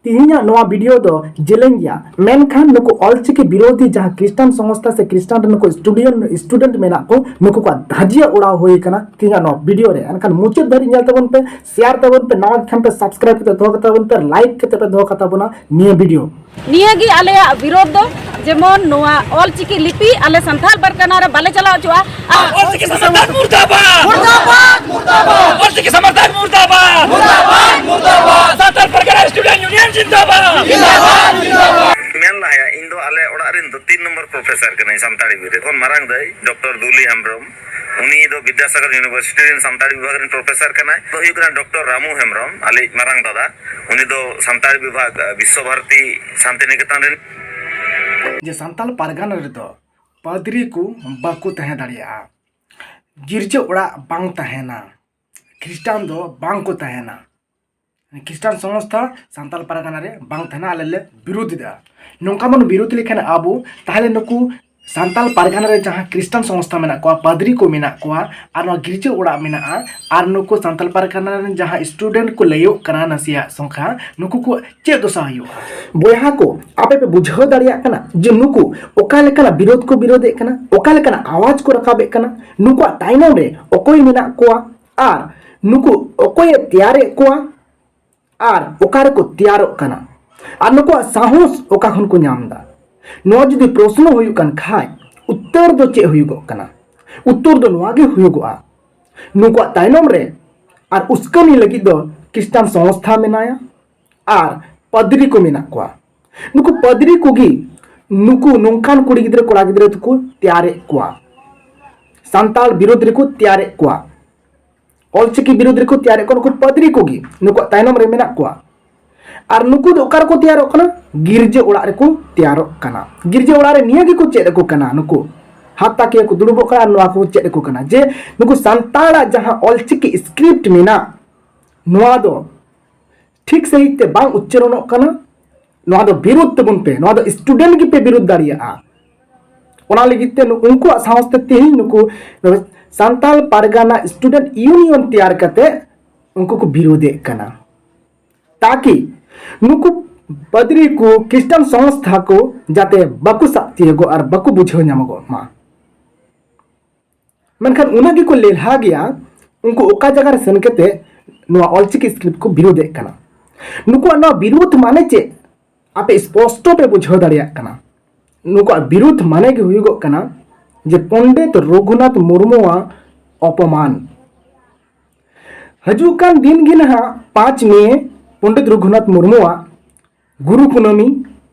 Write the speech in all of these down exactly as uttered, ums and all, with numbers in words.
ᱛᱮᱦᱮᱧᱟᱜ ᱱᱚᱣᱟ ᱵᱷᱤᱰᱤᱭᱳ ᱫᱚ ᱡᱮᱞᱮᱧ ᱜᱮᱭᱟ, ᱢᱮᱱᱠᱷᱟᱱ ᱱᱩᱠᱩ ᱚᱞᱪᱤᱠᱤ ᱵᱤᱨᱳᱫᱷᱤ ᱡᱟᱦᱟᱸ ᱠᱷᱨᱤᱥᱴᱟᱱ ᱥᱚᱝᱥᱛᱷᱟ ᱥᱮ ᱠᱷᱨᱤᱥᱴᱟᱱ ᱨᱮᱱ ᱱᱩᱠᱩ ᱥᱴᱩᱰᱮᱱᱴ, ᱥᱴᱩᱰᱮᱱᱴ ᱢᱮᱱᱟᱜ ᱠᱚ, ᱱᱩᱠᱩ ᱠᱚᱣᱟᱜ ᱫᱷᱟᱹᱡᱤᱭᱟᱹ ᱚᱲᱟᱣ ᱦᱩᱭ ᱟᱠᱟᱱᱟ ᱛᱮᱦᱮᱧᱟᱜ ᱱᱚᱣᱟ ᱵᱷᱤᱰᱤᱭᱳ ᱨᱮ᱾ ᱮᱱᱠᱷᱟᱱ ᱢᱩᱪᱟᱹᱫ ᱫᱷᱟᱹᱨᱤᱡ ᱧᱮᱞ ᱛᱟᱵᱚᱱ ᱯᱮ, ᱥᱮᱭᱟᱨ ᱛᱟᱵᱚᱱ ᱯᱮ, ᱱᱟᱣᱟ ᱠᱷᱟᱱ ᱯᱮ ᱥᱟᱵᱥᱠᱨᱟᱭᱤᱵ ᱠᱟᱛᱮ ᱫᱚᱦᱚ ᱠᱟᱛᱟ ᱵᱚᱱ ᱯᱮ, ᱞᱟᱭᱤᱠ ᱠᱟᱛᱮ ᱯᱮ ᱫᱚᱦᱚ ᱠᱟᱛᱟ ᱵᱚᱱᱟ ᱱᱤᱭᱟᱹ ᱵᱷᱤᱰᱤᱭᱳ᱾ ᱱᱤᱭᱟᱹᱜᱮ ᱟᱞᱮᱭᱟᱜ ᱵᱤᱨᱳᱫᱷ ᱫᱚ, ᱡᱮᱢᱚᱱ ᱱᱚᱣᱟ ᱚᱞᱪᱤᱠᱤ ᱞᱤᱯᱤ ᱟᱞᱮ ᱥᱟᱱᱛᱟᱲ ᱯᱟᱨᱜᱟᱱᱟ ᱨᱮ ᱵᱟᱞᱮ ᱪᱟᱞᱟᱣ ᱦᱚᱪᱚᱜᱼᱟ᱾ ᱟᱨ ᱚᱞᱪᱤᱠᱤ ᱥᱚᱢᱚᱨᱛᱷᱚᱱ ᱢᱩᱨᱫᱟᱵᱟᱫ! ᱢᱩᱨᱫᱟᱵᱟᱫ! ᱢᱩᱨᱫᱟᱵᱟᱫ! ᱚᱞᱪᱤᱠᱤ ᱥᱚᱢᱚᱨᱛᱷᱚᱱ ᱢᱩᱨᱫᱟᱵᱟᱫ! ᱢᱩᱨᱫᱟᱵᱟᱫ! ᱢᱩᱨᱫᱟᱵᱟᱫ! ᱥᱟᱱᱛᱟᱲ ᱯᱟᱨᱜᱟᱱᱟ ᱥᱴᱩᱰᱮᱱᱴ ᱭᱩᱱᱤᱭᱚᱱ ᱡᱤᱱᱫᱟᱵᱟᱫ! ᱡᱤᱱᱫᱟᱵᱟᱫ! ᱡᱤᱱᱫᱟᱵᱟᱫ! ᱢᱮᱱ ᱞᱟᱦᱟᱭᱟ, ᱤᱧ ᱫᱚ ᱟᱞᱮ ᱚᱲᱟᱜ ᱨᱮᱱ ᱫᱚ ᱛᱤᱱ ᱱᱚᱢᱵᱚᱨ ᱯᱨᱚᱯᱷᱮᱥᱚᱨ ᱠᱟᱹᱱᱟᱹᱧ ᱥᱟᱱᱛᱟᱲᱤ ᱵᱤᱨᱤᱫ ᱠᱷᱚᱱ᱾ ᱢᱟᱨᱟᱝ ᱫᱟᱹᱭ ᱰᱚᱠᱴᱚᱨ ᱫᱩᱞᱤ ᱦᱮᱢᱵᱨᱚᱢ, ᱩᱱᱤ ᱫᱚ ᱵᱤᱫᱽᱫᱟᱥᱟᱜᱚᱨ ᱭᱩᱱᱤᱵᱷᱟᱨᱥᱤᱴᱤ ᱨᱮᱱ ᱥᱟᱱᱛᱟᱲᱤ ᱵᱤᱵᱷᱟᱜᱽ ᱨᱮᱱ ᱯᱨᱚᱯᱷᱮᱥᱚᱨ ᱠᱟᱱᱟᱭ᱾ ᱫᱚ ᱦᱩᱭᱩᱜ ᱠᱟᱱᱟ ᱰᱚᱠᱴᱚᱨ ᱨᱟᱢᱩ ᱦᱮᱢᱵᱨᱚᱢ, ᱟᱞᱮᱭᱤᱡ ᱢᱟᱨᱟᱝ ᱫᱟᱫᱟ᱾ ᱩᱱᱤ ᱫᱚ ᱥᱟᱱᱛᱟᱲᱤ ᱵᱤᱵᱷᱟᱜᱽ, ᱵᱤᱥᱥᱚ ᱵᱷᱟᱨᱚᱛᱤ ᱥᱟᱱᱛᱤᱱᱤᱠᱮᱛᱚᱱ ᱨᱮᱱ᱾ ᱡᱮ ᱥᱟᱱᱛᱟᱲ ᱯᱟᱨᱜᱟᱱᱟ ᱨᱮᱫᱚ ᱯᱟᱫᱽᱨᱤ ᱠᱚ ᱵᱟᱠᱚ ᱛᱟᱦᱮᱸ ᱫᱟᱲᱮᱭᱟᱜᱼᱟ, ᱜᱤᱨᱡᱟᱹ ᱚᱲᱟᱜ ᱵᱟᱝ ᱛᱟᱦᱮᱱᱟ, ᱠᱷᱨᱤᱥᱴᱟᱱ ᱫᱚ ᱵᱟᱝ ᱠᱚ ᱛᱟᱦᱮᱱᱟ᱾ ᱠᱷᱨᱤᱥᱴᱟᱱ ᱥᱚᱝᱥᱛᱷᱟ ᱥᱟᱱᱛᱟᱲ ᱯᱟᱨᱜᱟᱱᱟ ᱨᱮ ᱵᱟᱝ ᱛᱟᱦᱮᱱᱟ, ᱟᱞᱮ ᱞᱮ ᱵᱤᱨᱳᱫᱷ ᱮᱫᱟ᱾ ᱱᱚᱝᱠᱟ ᱵᱚᱱ ᱵᱤᱨᱳᱫᱷ ᱞᱮᱠᱷᱟᱱ ᱟᱵᱚ, ᱛᱟᱦᱚᱞᱮ ᱱᱩᱠᱩ ᱥᱟᱱᱛᱟᱲ ᱯᱟᱨᱜᱟᱱᱟ ᱨᱮ ᱡᱟᱦᱟᱸ ᱠᱷᱨᱤᱥᱴᱟᱱ ᱥᱚᱝᱥᱛᱷᱟ ᱢᱮᱱᱟᱜ ᱠᱚᱣᱟ, ᱯᱟᱫᱽᱨᱤ ᱠᱚ ᱢᱮᱱᱟᱜ ᱠᱚᱣᱟ, ᱟᱨ ᱱᱚᱣᱟ ᱜᱤᱨᱡᱟᱹ ᱚᱲᱟᱜ ᱢᱮᱱᱟᱜᱼᱟ, ᱟᱨ ᱱᱩᱠᱩ ᱥᱟᱱᱛᱟᱲ ᱯᱟᱨᱜᱟᱱᱟ ᱨᱮᱱ ᱡᱟᱦᱟᱸ ᱥᱴᱩᱰᱮᱱᱴ ᱠᱚ ᱞᱟᱹᱭᱚᱜ ᱠᱟᱱᱟ ᱱᱟᱥᱮᱭᱟᱜ ᱥᱚᱝᱠᱷᱟ, ᱱᱩᱠᱩ ᱠᱚ ᱪᱮᱫ ᱫᱚᱥᱟ ᱦᱩᱭᱩᱜᱼᱟ? ᱵᱚᱭᱦᱟ ᱠᱚ, ᱟᱯᱮ ᱯᱮ ᱵᱩᱡᱷᱟᱹᱣ ᱫᱟᱲᱮᱭᱟᱜ ᱠᱟᱱᱟ ᱡᱮ ᱱᱩᱠᱩ ᱚᱠᱟ ᱞᱮᱠᱟᱱᱟᱜ ᱵᱤᱨᱳᱫᱷ ᱠᱚ ᱵᱤᱨᱳᱫᱷᱮᱫ ᱠᱟᱱᱟ, ᱚᱠᱟ ᱞᱮᱠᱟᱱᱟᱜ ᱟᱣᱟᱡᱽ ᱠᱚ ᱨᱟᱠᱟᱵᱮᱫ ᱠᱟᱱᱟ, ᱱᱩᱠᱩᱣᱟᱜ ᱛᱟᱭᱱᱚᱢ ᱨᱮ ᱚᱠᱚᱭ ᱢᱮᱱᱟᱜ ᱠᱚᱣᱟ, ᱟᱨ ᱱᱩᱠᱩ ᱚᱠᱚᱭᱮ ᱛᱮᱭᱟᱨᱮᱫ ᱠᱚᱣᱟ, ᱟᱨ ᱚᱠᱟ ᱨᱮᱠᱚ ᱛᱮᱭᱟᱨᱚᱜ ᱠᱟᱱᱟ, ᱟᱨ ᱱᱩᱠᱩᱣᱟᱜ ᱥᱟᱦᱚᱥ ᱚᱠᱟ ᱠᱷᱚᱱ ᱠᱚ ᱧᱟᱢ ᱮᱫᱟ? ᱱᱚᱣᱟ ᱡᱩᱫᱤ ᱯᱨᱚᱥᱱᱚ ᱦᱩᱭᱩᱜ ᱠᱟᱱ ᱠᱷᱟᱡ, ᱩᱛᱛᱚᱨ ᱫᱚ ᱪᱮᱫ ᱦᱩᱭᱩᱜᱚᱜ ᱠᱟᱱᱟ? ᱩᱛᱛᱚᱨ ᱫᱚ ᱱᱚᱣᱟ ᱜᱮ ᱦᱩᱭᱩᱜᱚᱜᱼᱟ, ᱱᱩᱠᱩᱣᱟᱜ ᱛᱟᱭᱱᱚᱢ ᱨᱮ ᱟᱨ ᱩᱥᱠᱟᱹᱱᱤ ᱞᱟᱹᱜᱤᱫ ᱫᱚ ᱠᱷᱨᱤᱥᱴᱟᱱ ᱥᱚᱝᱥᱛᱷᱟ ᱢᱮᱱᱟᱭᱟ ᱟᱨ ᱯᱟᱫᱽᱨᱤ ᱠᱚ ᱢᱮᱱᱟᱜ ᱠᱚᱣᱟ᱾ ᱱᱩᱠᱩ ᱯᱟᱫᱽᱨᱤ ᱠᱚᱜᱮ ᱱᱩᱠᱩ ᱱᱚᱝᱠᱟᱱ ᱠᱩᱲᱤ ᱜᱤᱫᱽᱨᱟᱹ ᱠᱚᱲᱟ ᱜᱤᱫᱽᱨᱟᱹ ᱫᱚᱠᱚ ᱛᱮᱭᱟᱨᱮᱫ ᱠᱚᱣᱟ, ᱥᱟᱱᱛᱟᱲ ᱵᱤᱨᱳᱫᱷ ᱨᱮᱠᱚ ᱛᱮᱭᱟᱨᱮᱫ ᱠᱚᱣᱟ, ᱚᱞᱪᱤᱠᱤ ᱵᱤᱨᱳᱫᱷ ᱨᱮᱠᱚ ᱛᱮᱭᱟᱨᱮᱫ ᱠᱚᱣᱟ᱾ ᱱᱩᱠᱩ ᱯᱟᱫᱽᱨᱤ ᱠᱚᱜᱮ ᱱᱩᱠᱩᱣᱟᱜ ᱛᱟᱭᱱᱚᱢ ᱨᱮ ᱢᱮᱱᱟᱜ ᱠᱚᱣᱟ᱾ ᱟᱨ ᱱᱩᱠᱩ ᱫᱚ ᱚᱠᱟ ᱨᱮᱠᱚ ᱛᱮᱭᱟᱨᱚᱜ ᱠᱟᱱᱟ? ᱜᱤᱨᱡᱟᱹ ᱚᱲᱟᱜ ᱨᱮᱠᱚ ᱛᱮᱭᱟᱨᱚᱜ ᱠᱟᱱᱟ᱾ ᱜᱤᱨᱡᱟᱹ ᱚᱲᱟᱜ ᱨᱮ ᱱᱤᱭᱟᱹ ᱜᱮᱠᱚ ᱪᱮᱫ ᱟᱠᱚ ᱠᱟᱱᱟ, ᱱᱩᱠᱩ ᱦᱟᱛ ᱛᱟᱠᱤᱭᱟᱹ ᱠᱚ ᱫᱩᱲᱩᱵᱚᱜ ᱠᱟᱱᱟ ᱟᱨ ᱱᱚᱣᱟ ᱠᱚ ᱪᱮᱫ ᱟᱠᱚ ᱠᱟᱱᱟ ᱡᱮ ᱱᱩᱠᱩ ᱥᱟᱱᱛᱟᱲᱟᱜ ᱡᱟᱦᱟᱸ ᱚᱞᱪᱤᱠᱤ ᱥᱠᱨᱤᱯᱴ ᱢᱮᱱᱟᱜ, ᱱᱚᱣᱟ ᱫᱚ ᱴᱷᱤᱠ ᱥᱟᱺᱦᱤᱡ ᱛᱮ ᱵᱟᱝ ᱩᱪᱪᱟᱨᱚᱱᱚᱜ ᱠᱟᱱᱟ᱾ ᱱᱚᱣᱟ ᱫᱚ ᱵᱤᱨᱳᱫᱷ ᱛᱟᱵᱚᱱ ᱯᱮ, ᱱᱚᱣᱟ ᱫᱚ ᱥᱴᱩᱰᱮᱱᱴ ᱜᱮᱯᱮ ᱵᱤᱨᱳᱫᱷ ᱫᱟᱲᱮᱭᱟᱜᱼᱟ᱾ ᱚᱱᱟ ᱞᱟᱹᱜᱤᱫ ᱛᱮ ᱱᱩ-, ᱩᱱᱠᱩᱣᱟᱜ ᱥᱟᱦᱚᱥ ᱛᱮ ᱛᱮᱦᱮᱧ ᱱᱩᱠᱩ ᱥᱟᱱᱛᱟᱲ ᱯᱟᱨᱜᱟᱱᱟ ᱥᱴᱩᱰᱮᱱᱴ ᱭᱩᱱᱤᱭᱚᱱ ᱛᱮᱭᱟᱨ ᱠᱟᱛᱮ ᱩᱱᱠᱩ ᱠᱚ ᱵᱤᱨᱳᱫᱷᱮᱫ ᱠᱟᱱᱟ, ᱛᱟᱠᱤ ᱱᱩᱠᱩ ᱯᱟᱫᱽᱨᱤ ᱠᱚ ᱠᱷᱨᱤᱥᱴᱟᱱ ᱥᱚᱝᱥᱛᱷᱟ ᱠᱚ ᱡᱟᱛᱮ ᱵᱟᱠᱚ ᱥᱟᱵ ᱛᱤᱭᱳᱜᱚᱜ ᱟᱨ ᱵᱟᱠᱚ ᱵᱩᱡᱷᱟᱹᱣ ᱧᱟᱢᱚᱜᱚᱜ ᱢᱟ᱾ ᱢᱮᱱᱠᱷᱟᱱ ᱩᱱᱟᱹᱜ ᱜᱮᱠᱚ ᱞᱮᱞᱦᱟ ᱜᱮᱭᱟ, ᱩᱱᱠᱩ ᱚᱠᱟ ᱡᱟᱭᱜᱟ ᱨᱮ ᱥᱮᱱ ᱠᱟᱛᱮ ᱱᱚᱣᱟ ᱚᱞᱪᱤᱠᱤ ᱥᱠᱨᱤᱯᱴ ᱠᱚ ᱵᱤᱨᱳᱫᱮᱫ ᱠᱟᱱᱟ᱾ ᱱᱩᱠᱩᱣᱟᱜ ᱱᱚᱣᱟ ᱵᱤᱨᱳᱫ ᱢᱟᱱᱮ ᱪᱮᱫ? ᱟᱯᱮ ᱥᱯᱚᱥᱴᱚ ᱯᱮ ᱵᱩᱡᱷᱟᱹᱣ ᱫᱟᱲᱮᱭᱟᱜ ᱠᱟᱱᱟ᱾ ᱱᱩᱠᱩᱣᱟᱜ ᱵᱤᱨᱳᱫ ᱢᱟᱱᱮ ᱜᱮ ᱦᱩᱭᱩᱜᱚᱜ ᱠᱟᱱᱟ ᱡᱮ ᱯᱚᱱᱰᱤᱛ ᱨᱚᱜᱷᱩᱱᱟᱛᱷ ᱢᱩᱨᱢᱩᱣᱟᱜ ᱚᱯᱚᱢᱟᱱ᱾ ᱦᱤᱡᱩᱜ ᱠᱟᱱ ᱫᱤᱱ ᱜᱮ ᱱᱟᱦᱟᱜ ᱯᱟᱸᱪ ᱢᱮ ᱯᱚᱱᱰᱤᱛ ᱨᱚᱜᱷᱩᱱᱟᱛᱷ ᱢᱩᱨᱢᱩᱣᱟᱜ ᱜᱩᱨᱩ ᱠᱩᱱᱟᱹᱢᱤ,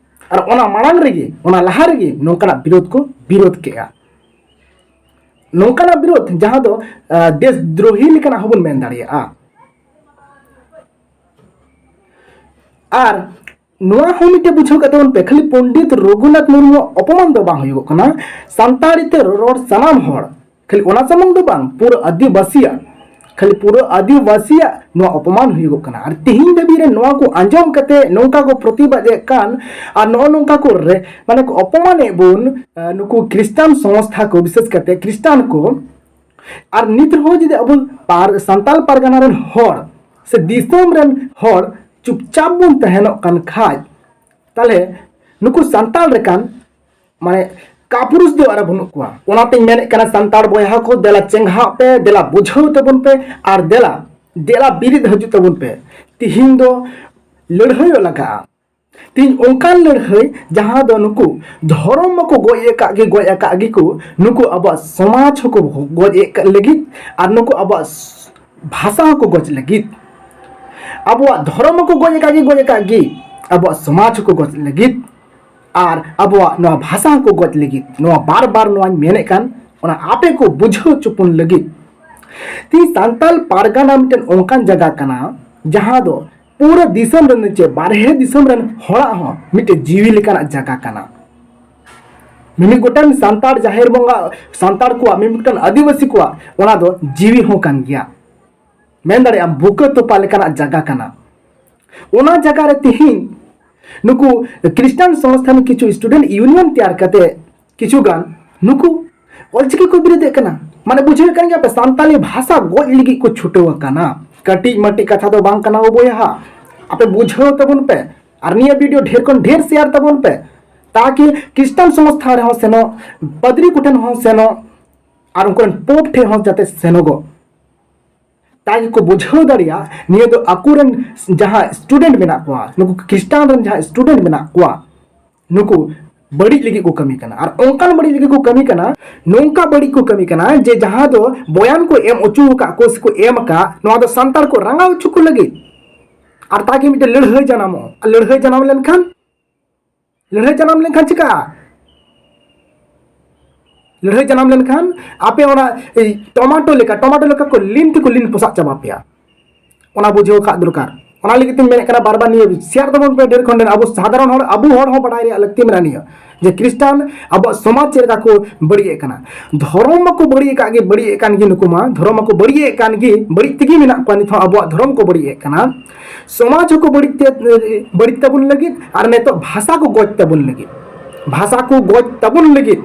ᱟᱨ ᱚᱱᱟ ᱢᱟᱲᱟᱝ ᱨᱮᱜᱮ, ᱚᱱᱟ ᱞᱟᱦᱟ ᱨᱮᱜᱮ ᱱᱚᱝᱠᱟᱱᱟᱜ ᱵᱤᱨᱳᱫ ᱠᱚ ᱵᱤᱨᱳᱫ ᱠᱮᱜᱼᱟ᱾ ᱱᱚᱝᱠᱟᱱᱟᱜ ᱵᱤᱨᱳᱫ ᱡᱟᱦᱟᱸ ᱫᱚ, ᱟᱸ, ᱫᱮᱥ ᱫᱨᱳᱦᱤ ᱞᱮᱠᱟᱱᱟᱜ ᱦᱚᱸᱵᱚᱱ ᱢᱮᱱ ᱫᱟᱲᱮᱭᱟᱜᱼᱟ᱾ ᱟᱨ ᱱᱚᱣᱟ ᱦᱚᱸ ᱢᱤᱫᱴᱮᱱ ᱵᱩᱡᱷᱟᱹᱣ ᱠᱟᱜ ᱛᱟᱵᱚᱱ ᱯᱮ, ᱠᱷᱟᱹᱞᱤ ᱯᱚᱱᱰᱤᱛ ᱨᱚᱜᱷᱩᱱᱟᱛᱷ ᱢᱩᱨᱢᱩᱣᱟᱜ ᱚᱯᱚᱢᱟᱱ ᱫᱚ ᱵᱟᱝ ᱦᱩᱭᱩᱜᱚᱜ ᱠᱟᱱᱟ, ᱥᱟᱱᱛᱟᱲᱤ ᱛᱮ ᱨᱚᱨᱚᱲ ᱥᱟᱱᱟᱢ ᱦᱚᱲ, ᱠᱷᱟᱹᱞᱤ ᱚᱱᱟ ᱥᱩᱢᱩᱝ ᱫᱚ ᱵᱟᱝ, ᱯᱩᱨᱟᱹ ᱟᱹᱫᱤᱵᱟᱹᱥᱤᱭᱟᱜ, ᱠᱷᱟᱹᱞᱤ ᱯᱩᱨᱟᱹ ᱟᱹᱫᱤᱵᱟᱹᱥᱤᱭᱟᱜ ᱱᱚᱣᱟ ᱚᱯᱚᱢᱟᱱ ᱦᱩᱭᱩᱜᱚᱜ ᱠᱟᱱᱟ᱾ ᱟᱨ ᱛᱮᱦᱮᱧ ᱫᱷᱟᱹᱵᱤᱡ ᱨᱮ ᱱᱚᱣᱟ ᱠᱚ ᱟᱸᱡᱚᱢ ᱠᱟᱛᱮ ᱱᱚᱝᱠᱟ ᱠᱚ ᱯᱨᱚᱛᱤᱵᱟᱫ ᱮᱫ ᱠᱟᱱ ᱟᱨ ᱱᱚᱜᱼᱚ ᱱᱚᱝᱠᱟ ᱠᱚ ᱨᱮ, ᱢᱟᱱᱮ ᱠᱚ ᱚᱯᱚᱢᱟᱱᱮᱫ ᱵᱚᱱ, ᱟᱸ, ᱱᱩᱠᱩ ᱠᱷᱨᱤᱥᱴᱟᱱ ᱥᱚᱝᱥᱛᱷᱟ ᱠᱚ, ᱵᱤᱥᱮᱥ ᱠᱟᱛᱮ ᱠᱷᱨᱤᱥᱴᱟᱱ ᱠᱚ᱾ ᱟᱨ ᱱᱤᱛ ᱨᱮᱦᱚᱸ ᱡᱩᱫᱤ ᱟᱵᱚ ᱯᱟᱨ-, ᱥᱟᱱᱛᱟᱞ ᱯᱟᱨᱜᱟᱱᱟ ᱨᱮᱱ ᱦᱚᱲ ᱥᱮ ᱫᱤᱥᱚᱢ ᱨᱮᱱ ᱦᱚᱲ ᱪᱩᱯᱪᱟᱯ ᱵᱚᱱ ᱛᱟᱦᱮᱱᱚᱜ ᱠᱟᱱ ᱠᱷᱟᱡ, ᱛᱟᱦᱞᱮ ᱱᱩᱠᱩ ᱥᱟᱱᱛᱟᱲ ᱞᱮᱠᱟᱱ, ᱢᱟᱱᱮ, ᱠᱟᱯᱩᱨᱩᱥ ᱫᱚ ᱟᱨ ᱵᱟᱹᱱᱩᱜ ᱠᱚᱣᱟ᱾ ᱚᱱᱟᱛᱮᱧ ᱢᱮᱱᱮᱫ ᱠᱟᱱᱟ, ᱥᱟᱱᱛᱟᱲ ᱵᱚᱭᱦᱟ ᱠᱚ, ᱫᱮᱞᱟ ᱪᱮᱸᱜᱷᱟᱜ ᱯᱮ, ᱫᱮᱞᱟ ᱵᱩᱡᱷᱟᱹᱣ ᱛᱟᱵᱚᱱ ᱯᱮ, ᱟᱨ ᱫᱮᱞᱟ, ᱫᱮᱞᱟ ᱵᱤᱨᱤᱫ ᱦᱤᱡᱩᱜ ᱛᱟᱵᱚᱱ ᱯᱮ᱾ ᱛᱤᱦᱤᱧ ᱫᱚ ᱞᱟᱹᱲᱦᱟᱹᱭᱚᱜ ᱞᱟᱜᱟᱜᱼᱟ᱾ ᱛᱤᱦᱤᱧ ᱚᱱᱠᱟᱱ ᱞᱟᱹᱲᱦᱟᱹᱭ ᱡᱟᱦᱟᱸ ᱫᱚ ᱱᱩᱠᱩ ᱫᱷᱚᱨᱚᱢ ᱢᱟᱠᱚ ᱜᱚᱡ ᱟᱠᱟᱫ ᱜᱮ, ᱜᱚᱡ ᱟᱠᱟᱫ ᱜᱮᱠᱚ, ᱱᱩᱠᱩ ᱟᱵᱚᱣᱟᱜ ᱥᱚᱢᱟᱡᱽ ᱦᱚᱸᱠᱚ ᱜᱚᱡ ᱮᱫ ᱞᱟᱹᱜᱤᱫ ᱟᱨ ᱱᱩᱠᱩ ᱟᱵᱚᱣᱟᱜ ᱵᱷᱟᱥᱟ ᱦᱚᱸᱠᱚ ᱜᱚᱡ ᱞᱟᱹᱜᱤᱫ, ᱟᱵᱚᱣᱟᱜ ᱫᱷᱚᱨᱚᱢ ᱦᱚᱸᱠᱚ ᱜᱚᱡ ᱟᱠᱟᱫ ᱜᱮ, ᱜᱚᱡ ᱟᱠᱟᱫ ᱜᱮ, ᱟᱵᱚᱣᱟᱜ ᱥᱚᱢᱟᱡᱽ ᱦᱚᱸᱠᱚ ᱜᱚᱡ ᱞᱟᱹᱜᱤᱫ ᱟᱨ ᱟᱵᱚᱣᱟᱜ ᱱᱚᱣᱟ ᱵᱷᱟᱥᱟ ᱦᱚᱸᱠᱚ ᱜᱚᱡ ᱞᱟᱹᱜᱤᱫ᱾ ᱱᱚᱣᱟ ᱵᱟᱨ ᱵᱟᱨ ᱱᱚᱣᱟᱧ ᱢᱮᱱᱮᱫ ᱠᱟᱱ, ᱚᱱᱟ ᱟᱯᱮ ᱠᱚ ᱵᱩᱡᱷᱟᱹᱣ ᱦᱚᱪᱚ ᱵᱚᱱ ᱞᱟᱹᱜᱤᱫ᱾ ᱛᱤᱦᱤᱧ ᱥᱟᱱᱛᱟᱞ ᱯᱟᱨᱜᱟᱱᱟ ᱢᱤᱫᱴᱮᱱ ᱚᱱᱠᱟᱱ ᱡᱟᱭᱜᱟ ᱠᱟᱱᱟ ᱡᱟᱦᱟᱸ ᱫᱚ ᱯᱩᱨᱟᱹ ᱫᱤᱥᱚᱢ ᱨᱮᱱ ᱪᱮ ᱵᱟᱨᱦᱮ ᱫᱤᱥᱚᱢ ᱨᱮᱱ ᱦᱚᱲᱟᱜ ᱦᱚᱸ ᱢᱤᱫᱴᱮᱱ ᱡᱤᱣᱤ ᱞᱮᱠᱟᱱᱟᱜ ᱡᱟᱭᱜᱟ ᱠᱟᱱᱟ᱾ ᱢᱤᱢᱤᱫ ᱜᱚᱴᱟᱝ ᱥᱟᱱᱛᱟᱲ ᱡᱟᱦᱮᱨ ᱵᱚᱸᱜᱟ, ᱥᱟᱱᱛᱟᱲ ᱠᱚᱣᱟᱜ, ᱢᱤᱢᱤᱫ ᱜᱚᱴᱟᱝ ᱟᱹᱫᱤᱵᱟᱹᱥᱤ ᱠᱚᱣᱟᱜ, ᱚᱱᱟ ᱫᱚ ᱡᱤᱣᱤ ᱦᱚᱸ ᱠᱟᱱ ᱜᱮᱭᱟ᱾ ᱢᱮᱱ ᱫᱟᱲᱮᱭᱟᱜ ᱟᱢ, ᱵᱩᱠᱟᱹ ᱛᱚᱯᱟ ᱞᱮᱠᱟᱱᱟᱜ ᱡᱟᱭᱜᱟ ᱠᱟᱱᱟ᱾ ᱚᱱᱟ ᱡᱟᱭᱜᱟ ᱨᱮ ᱛᱤᱦᱤᱧ ᱱᱩᱠᱩ ᱠᱷᱨᱤᱥᱴᱟᱱ ᱥᱚᱝᱥᱛᱷᱟᱱ ᱠᱤᱪᱷᱩ ᱥᱴᱩᱰᱮᱱᱴ ᱤᱭᱩᱱᱤᱭᱚᱱ ᱛᱮᱭᱟᱨ ᱠᱟᱛᱮ ᱠᱤᱪᱷᱩ ᱜᱟᱱ ᱱᱩᱠᱩ ᱚᱞᱪᱤᱠᱤ ᱠᱚ ᱵᱤᱨᱳᱫᱮᱫ ᱠᱟᱱᱟ᱾ ᱢᱟᱱᱮ, ᱵᱩᱡᱷᱟᱹᱣᱮᱫ ᱠᱟᱱ ᱜᱮᱭᱟ ᱯᱮ, ᱥᱟᱱᱛᱟᱞᱤ ᱵᱷᱟᱥᱟ ᱜᱚᱡ ᱞᱟᱹᱜᱤᱫ ᱠᱚ ᱪᱷᱩᱴᱟᱹᱣ ᱟᱠᱟᱱᱟ᱾ ᱠᱟᱹᱴᱤᱡ ᱢᱟᱹᱴᱤᱡ ᱠᱟᱛᱷᱟ ᱫᱚ ᱵᱟᱝ ᱠᱟᱱᱟ, ᱳ ᱵᱚᱭᱦᱟ᱾ ᱟᱯᱮ ᱵᱩᱡᱷᱟᱹᱣ ᱛᱟᱵᱚᱱ ᱯᱮ᱾ ᱟᱨ ᱱᱤᱭᱟᱹ ᱵᱷᱤᱰᱤᱭᱳ ᱰᱷᱮᱨ ᱠᱷᱚᱱ ᱰᱷᱮᱨ ᱥᱮᱭᱟᱨ ᱛᱟᱵᱚᱱ ᱯᱮ, ᱛᱟᱠᱤ ᱠᱷᱨᱤᱥᱴᱟᱱ ᱥᱚᱝᱥᱛᱷᱟ ᱨᱮᱦᱚᱸ ᱥᱮᱱᱚᱜ, ᱯᱟᱫᱽᱨᱤ ᱠᱚᱴᱷᱮᱱ ᱦᱚᱸ ᱥᱮᱱᱚᱜ, ᱟᱨ ᱩᱱᱠᱩ ᱨᱮᱱ ᱯᱳᱯ ᱴᱷᱮᱱ ᱦᱚᱸ ᱡᱟᱛᱮ ᱥᱮᱱᱚᱜᱚᱜ᱾ ᱛᱟᱠᱤ ᱠᱚ ᱵᱩᱡᱷᱟᱹᱣ ᱫᱟᱲᱮᱭᱟᱜ ᱱᱤᱭᱟᱹ ᱫᱚ ᱟᱠᱚᱨᱮᱱ ᱡᱟᱦᱟᱸ ᱥᱴᱩᱰᱮᱱᱴ ᱢᱮᱱᱟᱜ ᱠᱚᱣᱟ, ᱱᱩᱠᱩ ᱠᱷᱨᱤᱥᱴᱟᱱ ᱨᱮᱱ ᱡᱟᱦᱟᱸ ᱥᱴᱩᱰᱮᱱᱴ ᱢᱮᱱᱟᱜ ᱠᱚᱣᱟ, ᱱᱩᱠᱩ ᱵᱟᱹᱲᱤᱡ ᱞᱟᱹᱜᱤᱫ ᱠᱚ ᱠᱟᱹᱢᱤ ᱠᱟᱱᱟ᱾ ᱟᱨ ᱚᱱᱠᱟᱱ ᱵᱟᱹᱲᱤᱡ ᱞᱟᱹᱜᱤᱫ ᱠᱚ ᱠᱟᱹᱢᱤ ᱠᱟᱱᱟ, ᱱᱚᱝᱠᱟ ᱵᱟᱹᱲᱤᱡ ᱠᱚ ᱠᱟᱹᱢᱤ ᱠᱟᱱᱟ ᱡᱮ ᱡᱟᱦᱟᱸ ᱫᱚ ᱵᱚᱭᱟᱱ ᱠᱚ ᱮᱢ ᱦᱚᱪᱚ ᱟᱠᱟᱫ ᱠᱚ ᱥᱮᱠᱚ ᱮᱢ ᱟᱠᱟᱫ, ᱱᱚᱣᱟ ᱫᱚ ᱥᱟᱱᱛᱟᱲ ᱠᱚ ᱨᱟᱸᱜᱟᱣ ᱦᱚᱪᱚ ᱠᱚ ᱞᱟᱹᱜᱤᱫ᱾ ᱟᱨ ᱛᱟᱠᱤ ᱢᱤᱫᱴᱮᱱ ᱞᱟᱹᱲᱦᱟᱹᱭ ᱡᱟᱱᱟᱢᱚᱜᱼᱟ᱾ ᱟᱨ ᱞᱟᱹᱲᱦᱟᱹᱭ ᱡᱟᱱᱟᱢ ᱞᱮᱱᱠᱷᱟᱱ, ᱞᱟᱹᱲᱦᱟᱹᱭ ᱡᱟᱱᱟᱢ ᱞᱮᱱᱠᱷᱟᱱ ᱪᱤᱠᱟᱹᱜᱼᱟ? ᱞᱟᱹᱲᱦᱟᱹᱭ ᱡᱟᱱᱟᱢ ᱞᱮᱱᱠᱷᱟᱱ ᱟᱯᱮ ᱚᱱᱟ, ᱮᱭ, ᱴᱚᱢᱟᱴᱳ ᱞᱮᱠᱟ, ᱴᱚᱢᱟᱴᱳ ᱞᱮᱠᱟ ᱠᱚ ᱞᱤᱱ ᱛᱮᱠᱚ ᱞᱤᱱ ᱯᱚᱥᱟᱜ ᱪᱟᱵᱟ ᱯᱮᱭᱟ᱾ ᱚᱱᱟ ᱵᱩᱡᱷᱟᱹᱣ ᱠᱟᱜ ᱫᱚᱨᱠᱟᱨ᱾ ᱚᱱᱟ ᱞᱟᱹᱜᱤᱫ ᱛᱤᱧ ᱢᱮᱱᱮᱫ ᱠᱟᱱᱟ, ᱵᱟᱨ ᱵᱟᱨ ᱱᱤᱭᱟᱹ ᱥᱮᱭᱟᱨ ᱛᱟᱵᱚᱱ ᱯᱮ ᱰᱷᱮᱨ ᱠᱷᱚᱱ ᱰᱷᱮᱨ᱾ ᱟᱵᱚ ᱥᱟᱫᱷᱟᱨᱚᱱ ᱦᱚᱲ, ᱟᱵᱚ ᱦᱚᱲ ᱦᱚᱸ ᱵᱟᱰᱟᱭ ᱨᱮᱭᱟᱜ ᱞᱟᱹᱠᱛᱤ ᱢᱮᱱᱟᱜᱼᱟ ᱱᱤᱭᱟᱹ, ᱡᱮ ᱠᱷᱨᱤᱥᱴᱟᱱ ᱟᱵᱚᱣᱟᱜ ᱥᱚᱢᱟᱡᱽ ᱪᱮᱫ ᱞᱮᱠᱟ ᱠᱚ ᱵᱟᱹᱲᱤᱡ ᱮᱫ ᱠᱟᱱᱟ᱾ ᱫᱷᱚᱨᱚᱢ ᱢᱟᱠᱚ ᱵᱟᱹᱲᱤᱡ ᱟᱠᱟᱫ ᱜᱮ, ᱵᱟᱹᱲᱤᱡ ᱮᱫ ᱠᱟᱱ ᱜᱮ, ᱱᱩᱠᱩ ᱢᱟ ᱫᱷᱚᱨᱚᱢ ᱢᱟᱠᱚ ᱵᱟᱹᱲᱤᱡ ᱮᱫ ᱠᱟᱱ ᱜᱮ, ᱵᱟᱹᱲᱤᱡ ᱛᱮᱜᱮ ᱢᱮᱱᱟᱜ ᱠᱚᱣᱟ, ᱱᱤᱛ ᱦᱚᱸ ᱟᱵᱚᱣᱟᱜ ᱫᱷᱚᱨᱚᱢ ᱠᱚ ᱵᱟᱹᱲᱤᱡ ᱮᱫ ᱠᱟᱱᱟ᱾ ᱥᱚᱢᱟᱡᱽ ᱦᱚᱸᱠᱚ ᱵᱟᱹᱲᱤᱡ ᱛᱮ, ᱵᱟᱹᱲᱤᱡ ᱛᱟᱵᱚᱱ ᱞᱟᱹᱜᱤᱫ, ᱟᱨ ᱱᱤᱛᱚᱜ ᱵᱷᱟᱥᱟ ᱠᱚ ᱜᱚᱡ ᱛᱟᱵᱚᱱ ᱞᱟᱹᱜᱤᱫ, ᱵᱷᱟᱥᱟ ᱠᱚ ᱜᱚᱡ ᱛᱟᱵᱚᱱ ᱞᱟᱹᱜᱤᱫ᱾